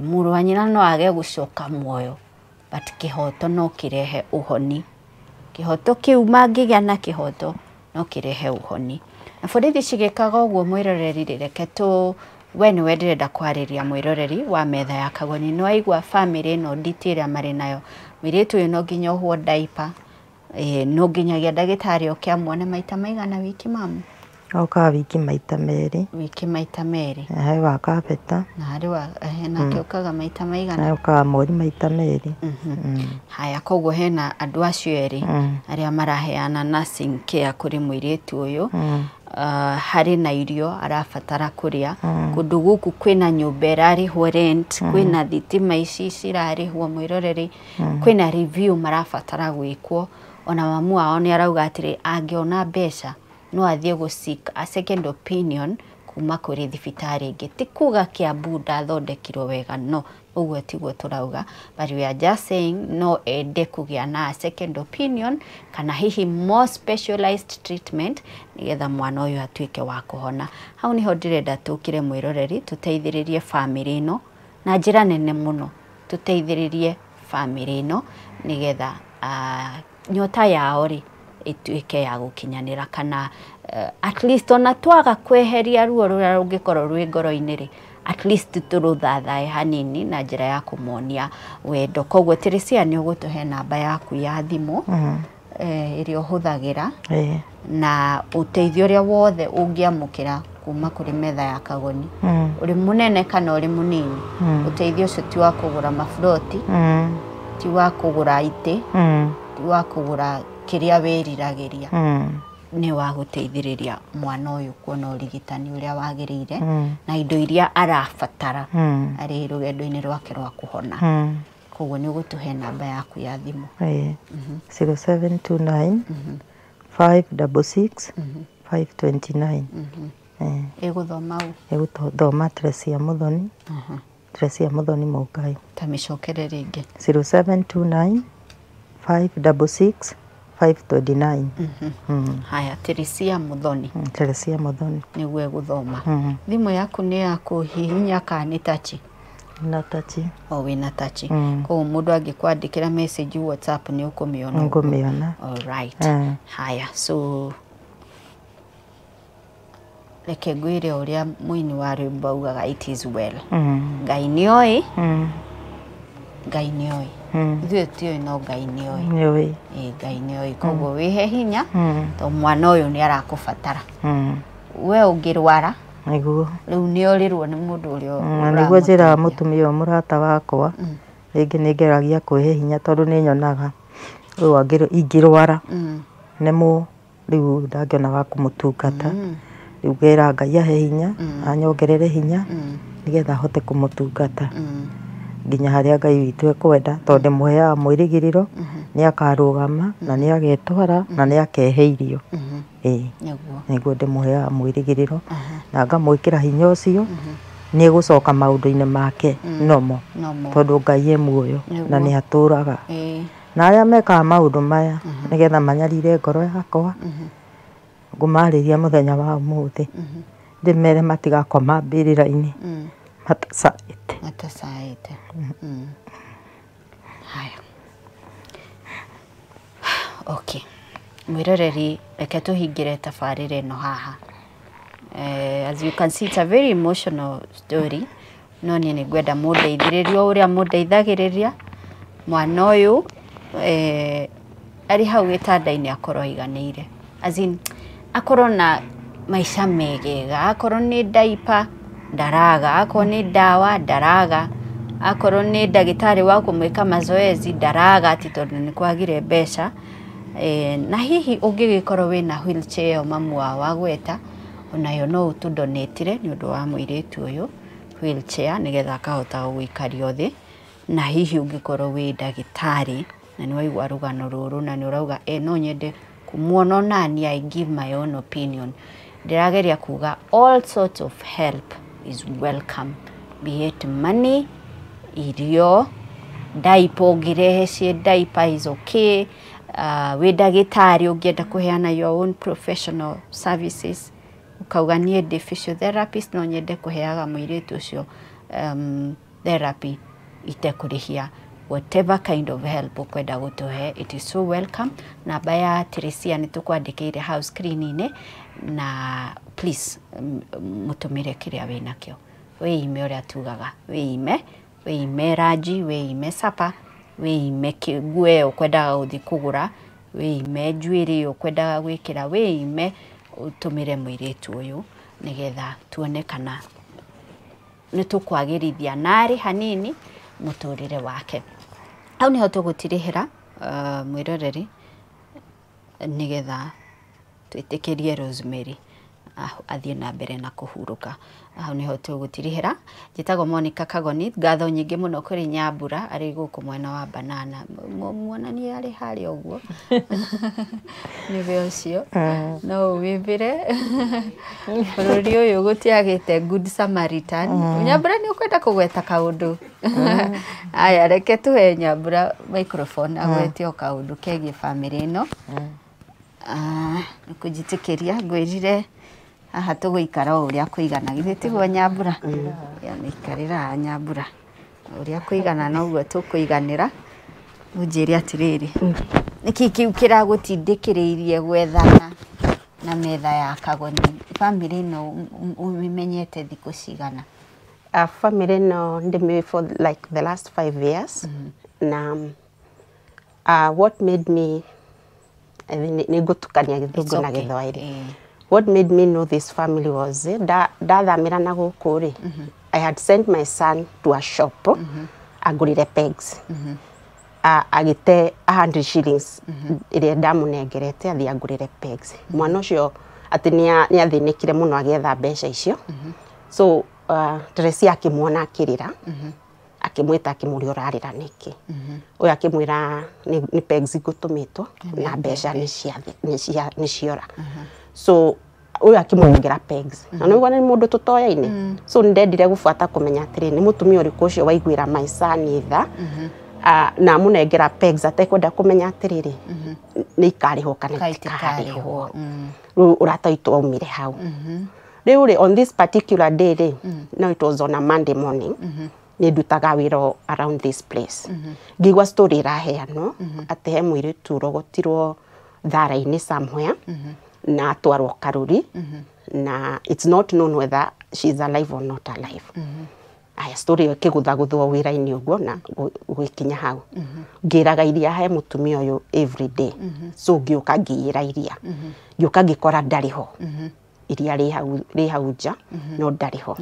Speaker 2: Mũrũ wa nyina no age gũcoka muoyo, but kĩhoto no kĩrehe ũhoni. Kĩhoto kĩu mangĩgĩa na kĩhoto no kĩrehe ũhoni. Na borithi cigĩkaga ũguo mwĩroreri, reke tũ we nĩwe ndĩrenda kwarĩria mwĩroreri wa metha ya Kagoni. Nĩ waigua bamĩrĩ ĩno nditi ĩrĩa marĩ nayo. Mũirĩtu ũyũ no nginya ohwo diaper, no nginyagia ndagĩtarĩ oke amuone maita maigana wiki mamu?
Speaker 1: Okaga wiki maita merĩ.
Speaker 2: Wiki maita merĩ.
Speaker 1: Harĩ wa kabeta.
Speaker 2: Na harĩ wa nake okaga maita maigana?
Speaker 1: Okaga mweri maita merĩ.
Speaker 2: Haya, koguo hena andũ acio erĩ arĩa maraheana nursing care kũrĩ mũirĩtu ũyũ. Harĩ na irio arabatara kũrĩa. Kũndũ gũkũ kwĩna nyũmba ĩrarĩhwo rent, kwĩna thitima ici cirarĩhwo mwĩroreri, kwĩna review marabatara gwĩkwo. Ona mamu wao nĩ arauga atĩrĩ angĩona mbeca no athiĩ gũ seek a second opinion kuma kũrĩ thibitarĩ ĩngĩ. Ti kuga Kiambu ndathondekirwo wega, no ũguo tiguo tũrauga, but we are just saying no ende kũgĩa na a second opinion kana hihi more specialized treatment nĩgetha mwana ũyũ atuĩke wa kũhona. Hau niho ndĩrenda tũkĩre mwĩroreri, tũteithĩrĩrie bamĩrĩ ĩno na njĩra nene mũno, tũteithĩrĩrie bamĩrĩ ĩno nĩgetha nyota yao rĩ ĩtuĩke ya gũkinyanĩra, kana at least ona twaga kweheria ruo rũrĩa rũngĩkorwo rwĩ ngoro-inĩ rĩ, at least tũrũthathae hanini na njĩra ya kũmonia wendo. Koguo Teresia nĩ ũgũtũhe namba yaku ya thimũ ĩrĩa ũhũthagĩra na ũteithio ũrĩa wothe ũngĩamũkĩra kuma kũrĩ metha ya Kagoni, ũrĩ mũnene kana ũrĩ mũnini. Ũteithio ũcio ti wa kũgũra maburoti, ti wa kũgũra itĩ, ti wa kũgũra kĩrĩa wĩriragĩria, nĩ wa gũteithĩrĩria mwana ũyũ kuona ũrigitani ũrĩa wagĩrĩire na indo iria arabatara arĩ rũgendo-inĩ rwake rwa kũhona. Koguo nĩ ũgũtũhe namba yaku ya thimũ.
Speaker 1: 0729 566 529.
Speaker 2: Ĩgũthoma ũ?
Speaker 1: Ĩgũthoma Teresia Muthoni. Teresia Muthoni Mũngai.
Speaker 2: Ta mĩcokere rĩngĩ.
Speaker 1: 0729 566 529.
Speaker 2: Haya, Teresia Muthoni.
Speaker 1: Teresia Muthoni
Speaker 2: nĩguo ĩgũthoma. Thimũ yaku nĩ ya kũhihinya kana nĩ tachi?
Speaker 1: Na tachi.
Speaker 2: O wĩna tachi. Koguo mũndũ angĩkwandĩkĩra message WhatsApp nĩ ũkũmĩona?
Speaker 1: Ngũmĩona.
Speaker 2: All right. Haya, so reke ngwĩre ũrĩa mũini wa rwĩmbo augaga, it is well. Ngai nĩoĩ. Ngai nĩoĩ. Ithuĩ tũtiũĩ no Ngai nĩoĩ.
Speaker 1: Nĩoĩ.
Speaker 2: Ngai nĩoĩ. Koguo wĩhe hinya tondũ mwana ũyũ nĩ arakũbatara. We ũngĩrwara
Speaker 1: nĩguo
Speaker 2: rĩu nĩ ũrĩrwo nĩ mũndũ ũrĩa
Speaker 1: na nĩguo njĩraga mũtumia ũyũ mũrata wakwa, rĩngĩ nĩ ngeragia kwĩhe hinya tondũ nĩ nyonaga rĩu ingĩrwara nĩ rĩu ndangĩona wa kũmũtungata. Rĩu ngera Ngai ahe hinya, anyongerere hinya nĩgetha ahote kũmũtungata nginya harĩa Ngai witũ ekwenda, tondũ ndĩmũheaga mwĩrĩgĩrĩro nĩ akarũgama na nĩ agetwara na nĩ akehe irio. Nĩguo ndĩmũheaga mwĩrĩgĩrĩro na ngamwĩkĩra hinya ũcio nĩ egũcoka maũndũ-inĩ make nomo, tondũ Ngai e muoyo na nĩ atũraga. Na arĩa mekaga maũndũ maya nĩgetha manyarire ngoro yakwa, ngũmarĩria mũthenya wa ũmũthĩ ndĩmere matigakoma mbĩrĩra-inĩ matacaĩte.
Speaker 2: Matacaĩte. Haya. Okay. Mwĩroreri, reke tũhingĩre tabarĩra ĩno haha. As you can see, it's a very emotional story, no niĩ nĩ ngwenda mũndeithĩrĩrie o ũrĩa mũndeithagĩrĩria. Mwana ũyũ arĩ hau gĩtanda-inĩ akorwo aiganĩire, as in akorwo na maica megega, akorwo nĩ diaper ndaraga, akorwo nĩ ndawa ndaraga, akorwo nĩ ndagĩtarĩ wa kũmwĩka mazoezi ndaraga, atĩ tondũ nĩ kwagire mbeca. Na hihi ũngĩgĩkorwo wĩna wheelchair ĩyo mamu wao agweta, onayo no ũtũdonatire nĩ ũndũ wa mũirĩtu ũyũ wheelchair, nĩgetha akahota gũikario thĩ. Na hihi ũngĩkorwo wĩ ndagĩtarĩ na nĩ waigua rũgano rũrũ na nĩ ũrauga no nyende kũmuona onani, I give my own opinion, ndĩrageria kuga all sorts of help is welcome, be it money, irio, diaper, ũngĩrehe ciĩ diaper is okay. Wĩ ndagĩtarĩ ũngĩenda kũheana your own professional services, ukauga niĩ ndĩ physiotherapist, no nyende kũheaga mũirĩtu ũcio therapy itekũrĩhia, whatever kind of help ũkwenda gũtũhe, it is so welcome. Namba ya Teresia nĩ tũkwandĩkĩire hau screen-inĩ, na please mũtũmĩre kĩrĩa wĩnakĩo. Wĩime ũrĩa tugaga, wĩime, wĩime ranji, wĩime sapa, wĩime nguo ĩyo ũkwendaga gũthiĩ kũgũra, wĩime njuĩrĩ ĩyo ũkwendaga gwĩkĩra, wĩime ũtũmĩre mũirĩtu ũyũ, nĩgetha tuone kana nĩ tũkwagĩrithia narĩ hanini mũtũrĩre wake. Hau nĩho tũgũtirĩhĩra, mwĩroreri, nĩgetha twĩtĩkĩrie Rosemary athiĩ na mbere na kũhurũka. Hau nĩho tũgũtirĩhĩra. Njĩtagwo Monica Kagoni. Ngatho nyingĩ mũno kũrĩ Nyambura arĩ gũkũ mwena wa Banana, muonanie arĩ harĩa ũguo, nĩwe ũcio no ũwĩmbĩre bũrũri ũyũ gũtiagĩte good Samaritan. Nyambura, nĩ ũkwenda kũgweta kaũndũ? Aya, reke tũhe Nyambura microphone agwete o kaũndũ kegiĩ bamĩrĩ ĩno. Nĩ kũnjĩtĩkĩria ngwĩrire haha tũgũikara o ũrĩa kũigana, githĩ tiguo Nyambura? Ya nĩikarĩra haha Nyambura, ũrĩa kũigana noguo tũkũiganĩra. Ũnjĩre atĩrĩrĩ, nĩkĩ kĩu kĩragũtindĩkĩrĩirie gwethana na metha ya Kagoni? Bamĩrĩ ĩno ũmĩmenyete thikũ cigana?
Speaker 4: Family no ndĩmĩũĩ for like the last 5 years, na what made me, I think nĩ ngũtukania Gĩthũngũ na Gĩthwaĩri. What made me know this family was ndathamĩra na gũkũ rĩ, I had sent my son to a shop angũrĩre pegs. Agĩte 100 shillings ĩrĩa ndamũnengerete athiĩ angũrĩre pegs. Mwana ũcio atĩ nĩ athĩnĩkire mũno agĩetha mbeca icio. So Teresia akĩmuona akĩrĩra, akĩmwĩta, akĩmũria, "Ũrarĩra nĩkĩ?" Ũyũ akĩmwĩra nĩ pegs ngũtũmĩtwo na mbeca nĩ ciora. So ũyũ akĩmũnengera pegs, na nĩguo nĩ mũndũ tũtoyaine, so nĩ ndendire gũbuata kũmenya atĩrĩ, nĩ mũtumia ũrĩkũ ũcio waiguĩra my son tha na amũnengera pegs atekwenda kũmenya atĩrĩrĩ, nĩ ikarĩhwo kana
Speaker 2: Ka
Speaker 4: itikarĩhwo.
Speaker 2: itikarĩhwo.
Speaker 4: Rĩu ũrata witũ waumire hau. Rĩu rĩ, on this particular day rĩ, no it was on a Monday morning, nĩ ndutaga wĩra around this place, ngĩigua story ĩraheanwo atĩ he mũirĩtu ũrogotirwo thara-inĩ somewhere na atwarwo Karuri, na it's not known whether she's alive or not alive. Aya, story ĩyo ĩkĩgũthagũthwo wĩra-inĩ ũguo na gũgĩkinya hau ngĩraga iria he mũtumia ũyũ every day. So ngĩũka ngĩĩra iria, ngĩũka ngĩkora ndarĩ ho. Iria rĩ hau nja, no ndarĩ ho.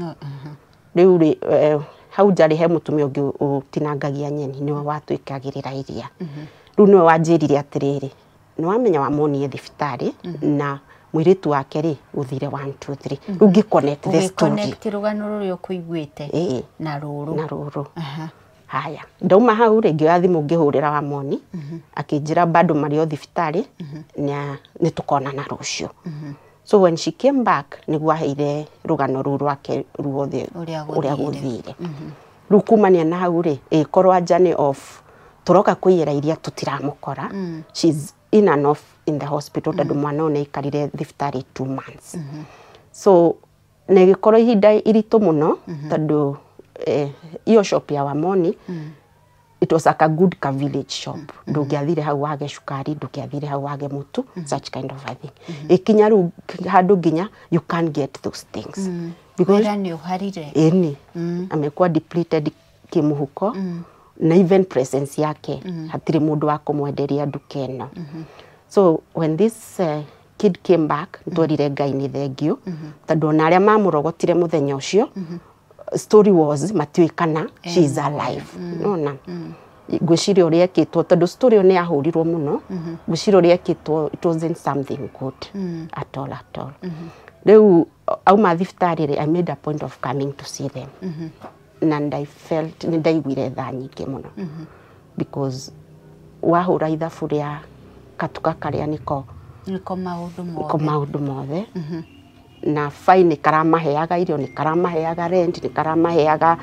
Speaker 4: Rĩu rĩ, hau nja rĩ, he mũtumia ũngĩ ũtinangagia nyeni, nĩwe watwĩkagĩrĩra iria. Rĩu nĩwe wanjĩrire atĩrĩrĩ, nĩ wamenya wamuonie thibitarĩ na mũirĩtu wake rĩ, gũthire 1 2 3. Rĩu ngĩ connect the story.
Speaker 2: Ũgĩconnect rũgano rũrĩa ũkũiguĩte
Speaker 4: Ĩĩ.
Speaker 2: na rũrũ.
Speaker 4: Na rũrũ. Haya, ndauma hau rĩ, ngĩoya thimũ ngĩhũrĩra Wamoni, akĩnjĩra bado marĩ o thibitarĩ na nĩ tũkonana rũciũ. So when she came back, nĩguo aheire rũgano rũu rwake ruothe.
Speaker 2: Ũrĩa
Speaker 4: ũrĩa
Speaker 2: gũthire.
Speaker 4: Gũthire. Rĩu kumania na hau rĩ, ĩkorwo anja nĩ off, tũroka kũiyĩra iria tũtiramũkora. She's in and off in the hospital, tondũ mwana ũyũ nĩ aikarire thibitarĩ 2 months. So na ĩgĩkorwo ihinda iritũ mũno, tondũ hiyo shop ya Wamoni It was like a good ka village shop. Ndũngĩathire hau wage cukari, ndũngĩathire hau wage mũtu, such kind of a thing. Ĩkinya rĩu handũ nginya you can't get those things.
Speaker 2: Because wĩra nĩ ũharire.
Speaker 4: Ĩni. Amekuwa depleted kĩmũhuko. Na even presence yake. Hatirĩ mũndũ wa kũmwenderia nduka ĩno. So when this kid came back, ntwerire Ngai nĩ thengio. Tondũ ona arĩa mamũrogotire mũthenya ũcio, story was matiũĩ kana she is alive. Nona ngwĩciria ũrĩa ekĩtwo, tondũ story ĩyo nĩ yahũrirwo mũno, ngwĩciria ũrĩa ekĩtwo it wasn't something good at all at all. Rĩu auma thibitarĩ rĩ, I made a point of coming to see them. And I felt nĩ ndaiguire tha nyingĩ mũno. Because wahũra ithabu rĩa katuka karĩa nĩko
Speaker 2: nĩko maũndũ mothe,
Speaker 4: nĩko maũndũ mothe. Na fine karamaheaga irio, nĩ karamaheaga rent, nĩ karamaheaga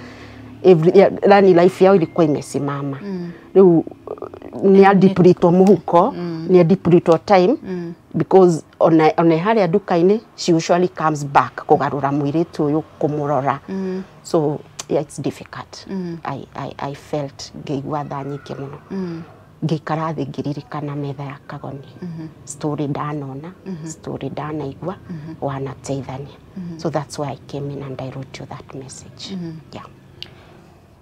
Speaker 4: every, yani life yao ilikuwa imesimama. Rĩu nĩ adipritwo mũhuko, nĩ adipritwo time, because ona harĩa nduka-inĩ she usually comes back kũgarũra mũirĩtu ũyũ kũmũrora. So yeah, it's difficult. I felt ngĩigua tha nyingĩ mũno. Ngĩikara thĩ ngĩririkana metha ya Kagoni. Story ndanona, story ndanaigua, wanateithania. So that's why I came in and I wrote you that message. Yeah.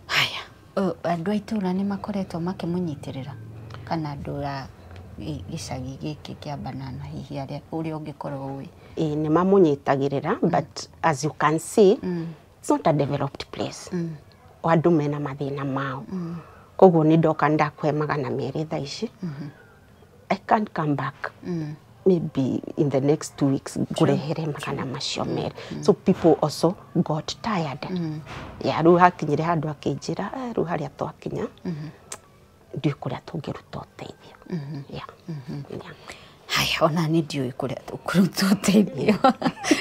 Speaker 2: Haya, andũ a itũũra nĩ makoretwo makĩmũnyitĩrĩra kana andũ a gĩcagi gĩkĩ kĩa Banana hihi arĩa ũrĩa ũngĩkorwo ũĩ?
Speaker 4: Ĩĩ, nĩ mamũnyitagĩrĩra, but as you can see, it's not a developed place. Andũ mena mathĩna mao. Koguo nĩ ndoka ndakũhe 200 thaa ici. I can't come back. Maybe in the next 2 weeks ngũrehere 200. So people also got tired. Yeah, rĩu hakinyire handũ akĩnjĩra, rĩu harĩa twakinya ndiũĩ kũrĩa tũngĩruta ũteithio. Yeah. Yeah.
Speaker 2: Haya, ona nĩ ndiũĩ kũrĩa tũkũruta ũteithio.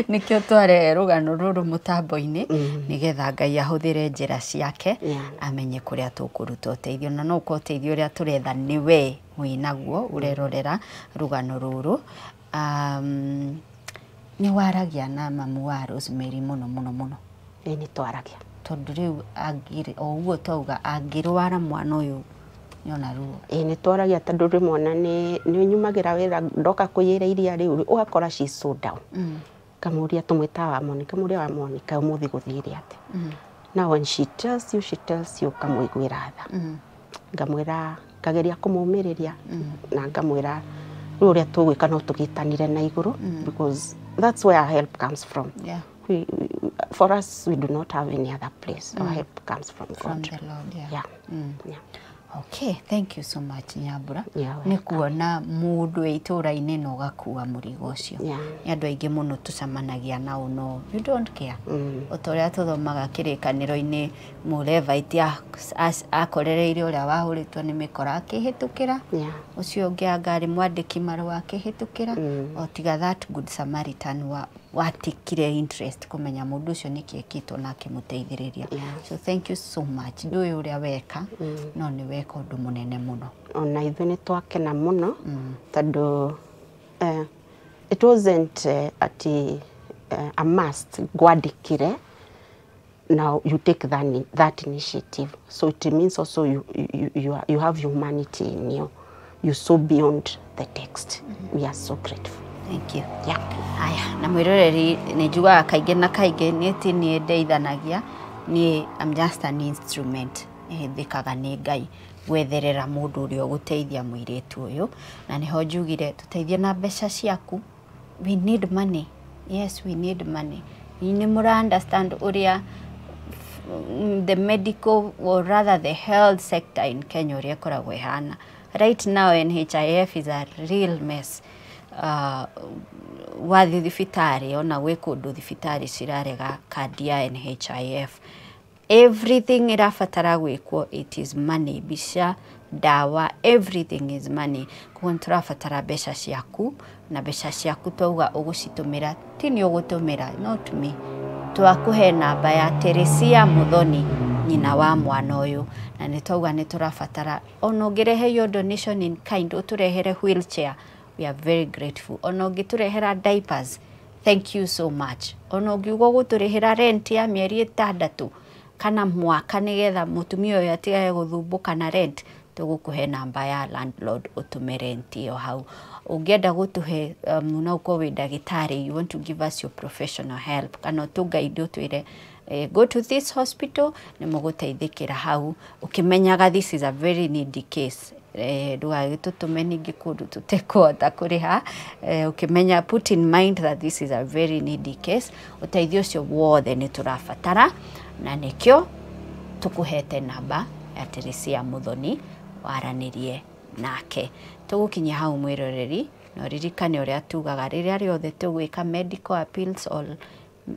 Speaker 2: Nĩkĩo twarehe rũgano rũrũ mũtambo-inĩ, nĩgetha Ngai ahũthĩre njĩra ciake, amenye kũrĩa tũkũruta ũteithio. Na no ũkorwo ũteithio ũrĩa tũretha nĩ we wĩnaguo ũrerorera rũgano rũrũ. Nĩ waragia na mamu wa Rosemary mũno mũno mũno?
Speaker 4: Ĩĩ, nĩ twaragia.
Speaker 2: Tondũ rĩu o ũguo twauga angĩrwara mwana ũyũ nĩona ruo.
Speaker 4: Ĩĩ, nĩ twaragia tondũ rĩmwe ona nĩ nyumagĩra wĩra ndoka kũiyĩra iria rĩu ũgakora she's so down. Kamũria tũmwĩtaga wa Monica, kamũria wa Monica ũmũthĩ gũthire atĩa? Now when she tells you, she tells you, kamũiguĩra tha. Ngamwĩra, ngageria kũmũmĩrĩria na ngamwĩra rĩu ũrĩa tũgwĩka no tũgĩtanire na igũrũ, because that's where our help comes from.
Speaker 2: Yeah.
Speaker 4: For us, we do not have any other place. Our help comes from God.
Speaker 2: From the Lord, yeah.
Speaker 4: Yeah. Yeah.
Speaker 2: Okay, thank you so much, Nyambura. Nĩ kuona mũndũ wĩ itũũra-inĩ na ũgakua mũrigo ũcio. Nĩ andũ aingĩ mũno tũcemanagia nao no you don't care. O ta ũrĩa tũthomaga kĩrĩkanĩro-inĩ, Mũlevaiti akorereire ũrĩa wahũrĩtwo nĩ mĩkora akĩhĩtũkĩra, ũcio ũngĩ anga arĩ mwandĩki marũa akĩhĩtũkĩra, o tiga that good Samaritan watikire interest kũmenya mũndũ ũcio nĩkĩ ekĩtwo na akĩmũteithĩrĩria. So thank you so much. Ndũĩ ũrĩa weka, no nĩ weka ũndũ mũnene mũno.
Speaker 4: Ona ithuĩ nĩ twakena mũno, tondũ it wasn't ati a must ngwandĩkire. Now you take that initiative. So it means also you have humanity in you. You saw beyond the text. We are so grateful.
Speaker 2: Thank you.
Speaker 4: Yeah.
Speaker 2: Aya, na mwĩroreri nĩ njugaga kaingĩ na kaingĩ niĩ ti niĩ ndeithanagia, niĩ I'm just an instrument. Ĩhũthĩkaga nĩ Ngai gwetherera mũndũ ũrĩa ũgũteithia mũirĩtu ũyũ, na nĩho njugire tũteithie na mbeca ciaku. We need money. Yes, we need money. Nĩ mũra understand ũrĩa the medical or rather the health sector in Kenya ũrĩa ĩkoragwo ĩhana. Right now NHIF is a real mess. Wathiĩ thibitarĩ ona gwĩ kũndũ thibitarĩ cirarega kandi ya NHIF. Everything ĩrabatara gwĩkwo, it is money. Mbica, ndawa, everything is money. Koguo nĩ tũrabatara mbeca ciaku, na mbeca ciaku twauga ũgũcitũmĩra, ti nĩ ũgũtũmĩra, not me. Twakũhe namba ya Teresia Muthoni, nyina wa mwana ũyũ, na nĩ twauga nĩ tũrabatara ona ũngĩrehe your donation in kind, ũtũrehere wheelchair, we are very grateful. Ona ũngĩtũrehera diapers, thank you so much. Ona ũngiuga ũgũtũrĩhĩra rent ya mĩeri 6, kana mwaka nĩgetha mũtumia ũyũ atigage gũthumbũka na rent, tũgũkũhe namba ya landlord ũtũme rent ĩyo hau. Ũngĩenda gũtũhe no ũkorwo wĩ ndagĩtarĩ, you want to give us your professional help, kana ũtũguide ũtwĩre go to this hospital nĩ mũgũteithĩkĩra hau, ũkĩmenyaga this is a very needy case. Ndũgagĩtũtũme ningĩ kũndũ tũtekũhota kũrĩha, ũkĩmenya, put in mind that this is a very needy case. Ũteithio ũcio wothe nĩ tũrabatara, na nĩkĩo tũkũhete namba ya Teresia Muthoni waranĩrie nake. Tũgũkinyia hau mwĩroreri, na ũririkane ũrĩa tugaga rĩrĩa rĩothe tũgwĩka medical appeals or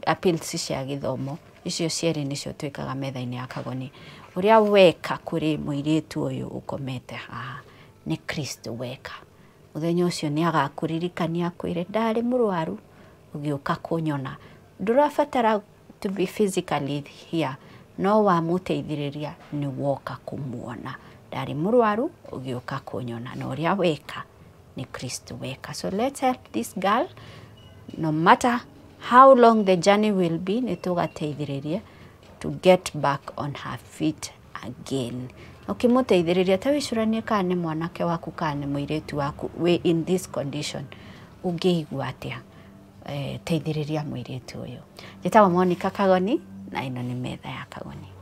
Speaker 2: appeals cia gĩthomo, icio cierĩ nĩcio twĩkaga metha-inĩ ya Kagoni. Ũrĩa weka kũrĩ mũirĩtu ũyũ ũkomete haha nĩ Kristo weka. Mũthenya ũcio nĩ agakũririkania akwĩre ndarĩ mũrwaru ũgĩũka kũnyona. Ndũrabatara to be physically here, no wamũteithĩrĩria nĩ woka kũmuona. Ndarĩ mũrwaru ũgĩũka kũnyona, na ũrĩa weka nĩ Kristo weka. So let's help this girl, no matter how long the journey will be, nĩ tũgateithĩrĩria to get back on her feet again. Ũkĩmũteithĩrĩria, ta wĩcũranie kana nĩ mwanake waku kana nĩ mũirĩtu waku wĩ in this condition, ũngĩigua atĩa? Teithĩrĩria mũirĩtu ũyũ. Njĩtagwo Monica Kagoni na ĩno nĩ metha ya Kagoni.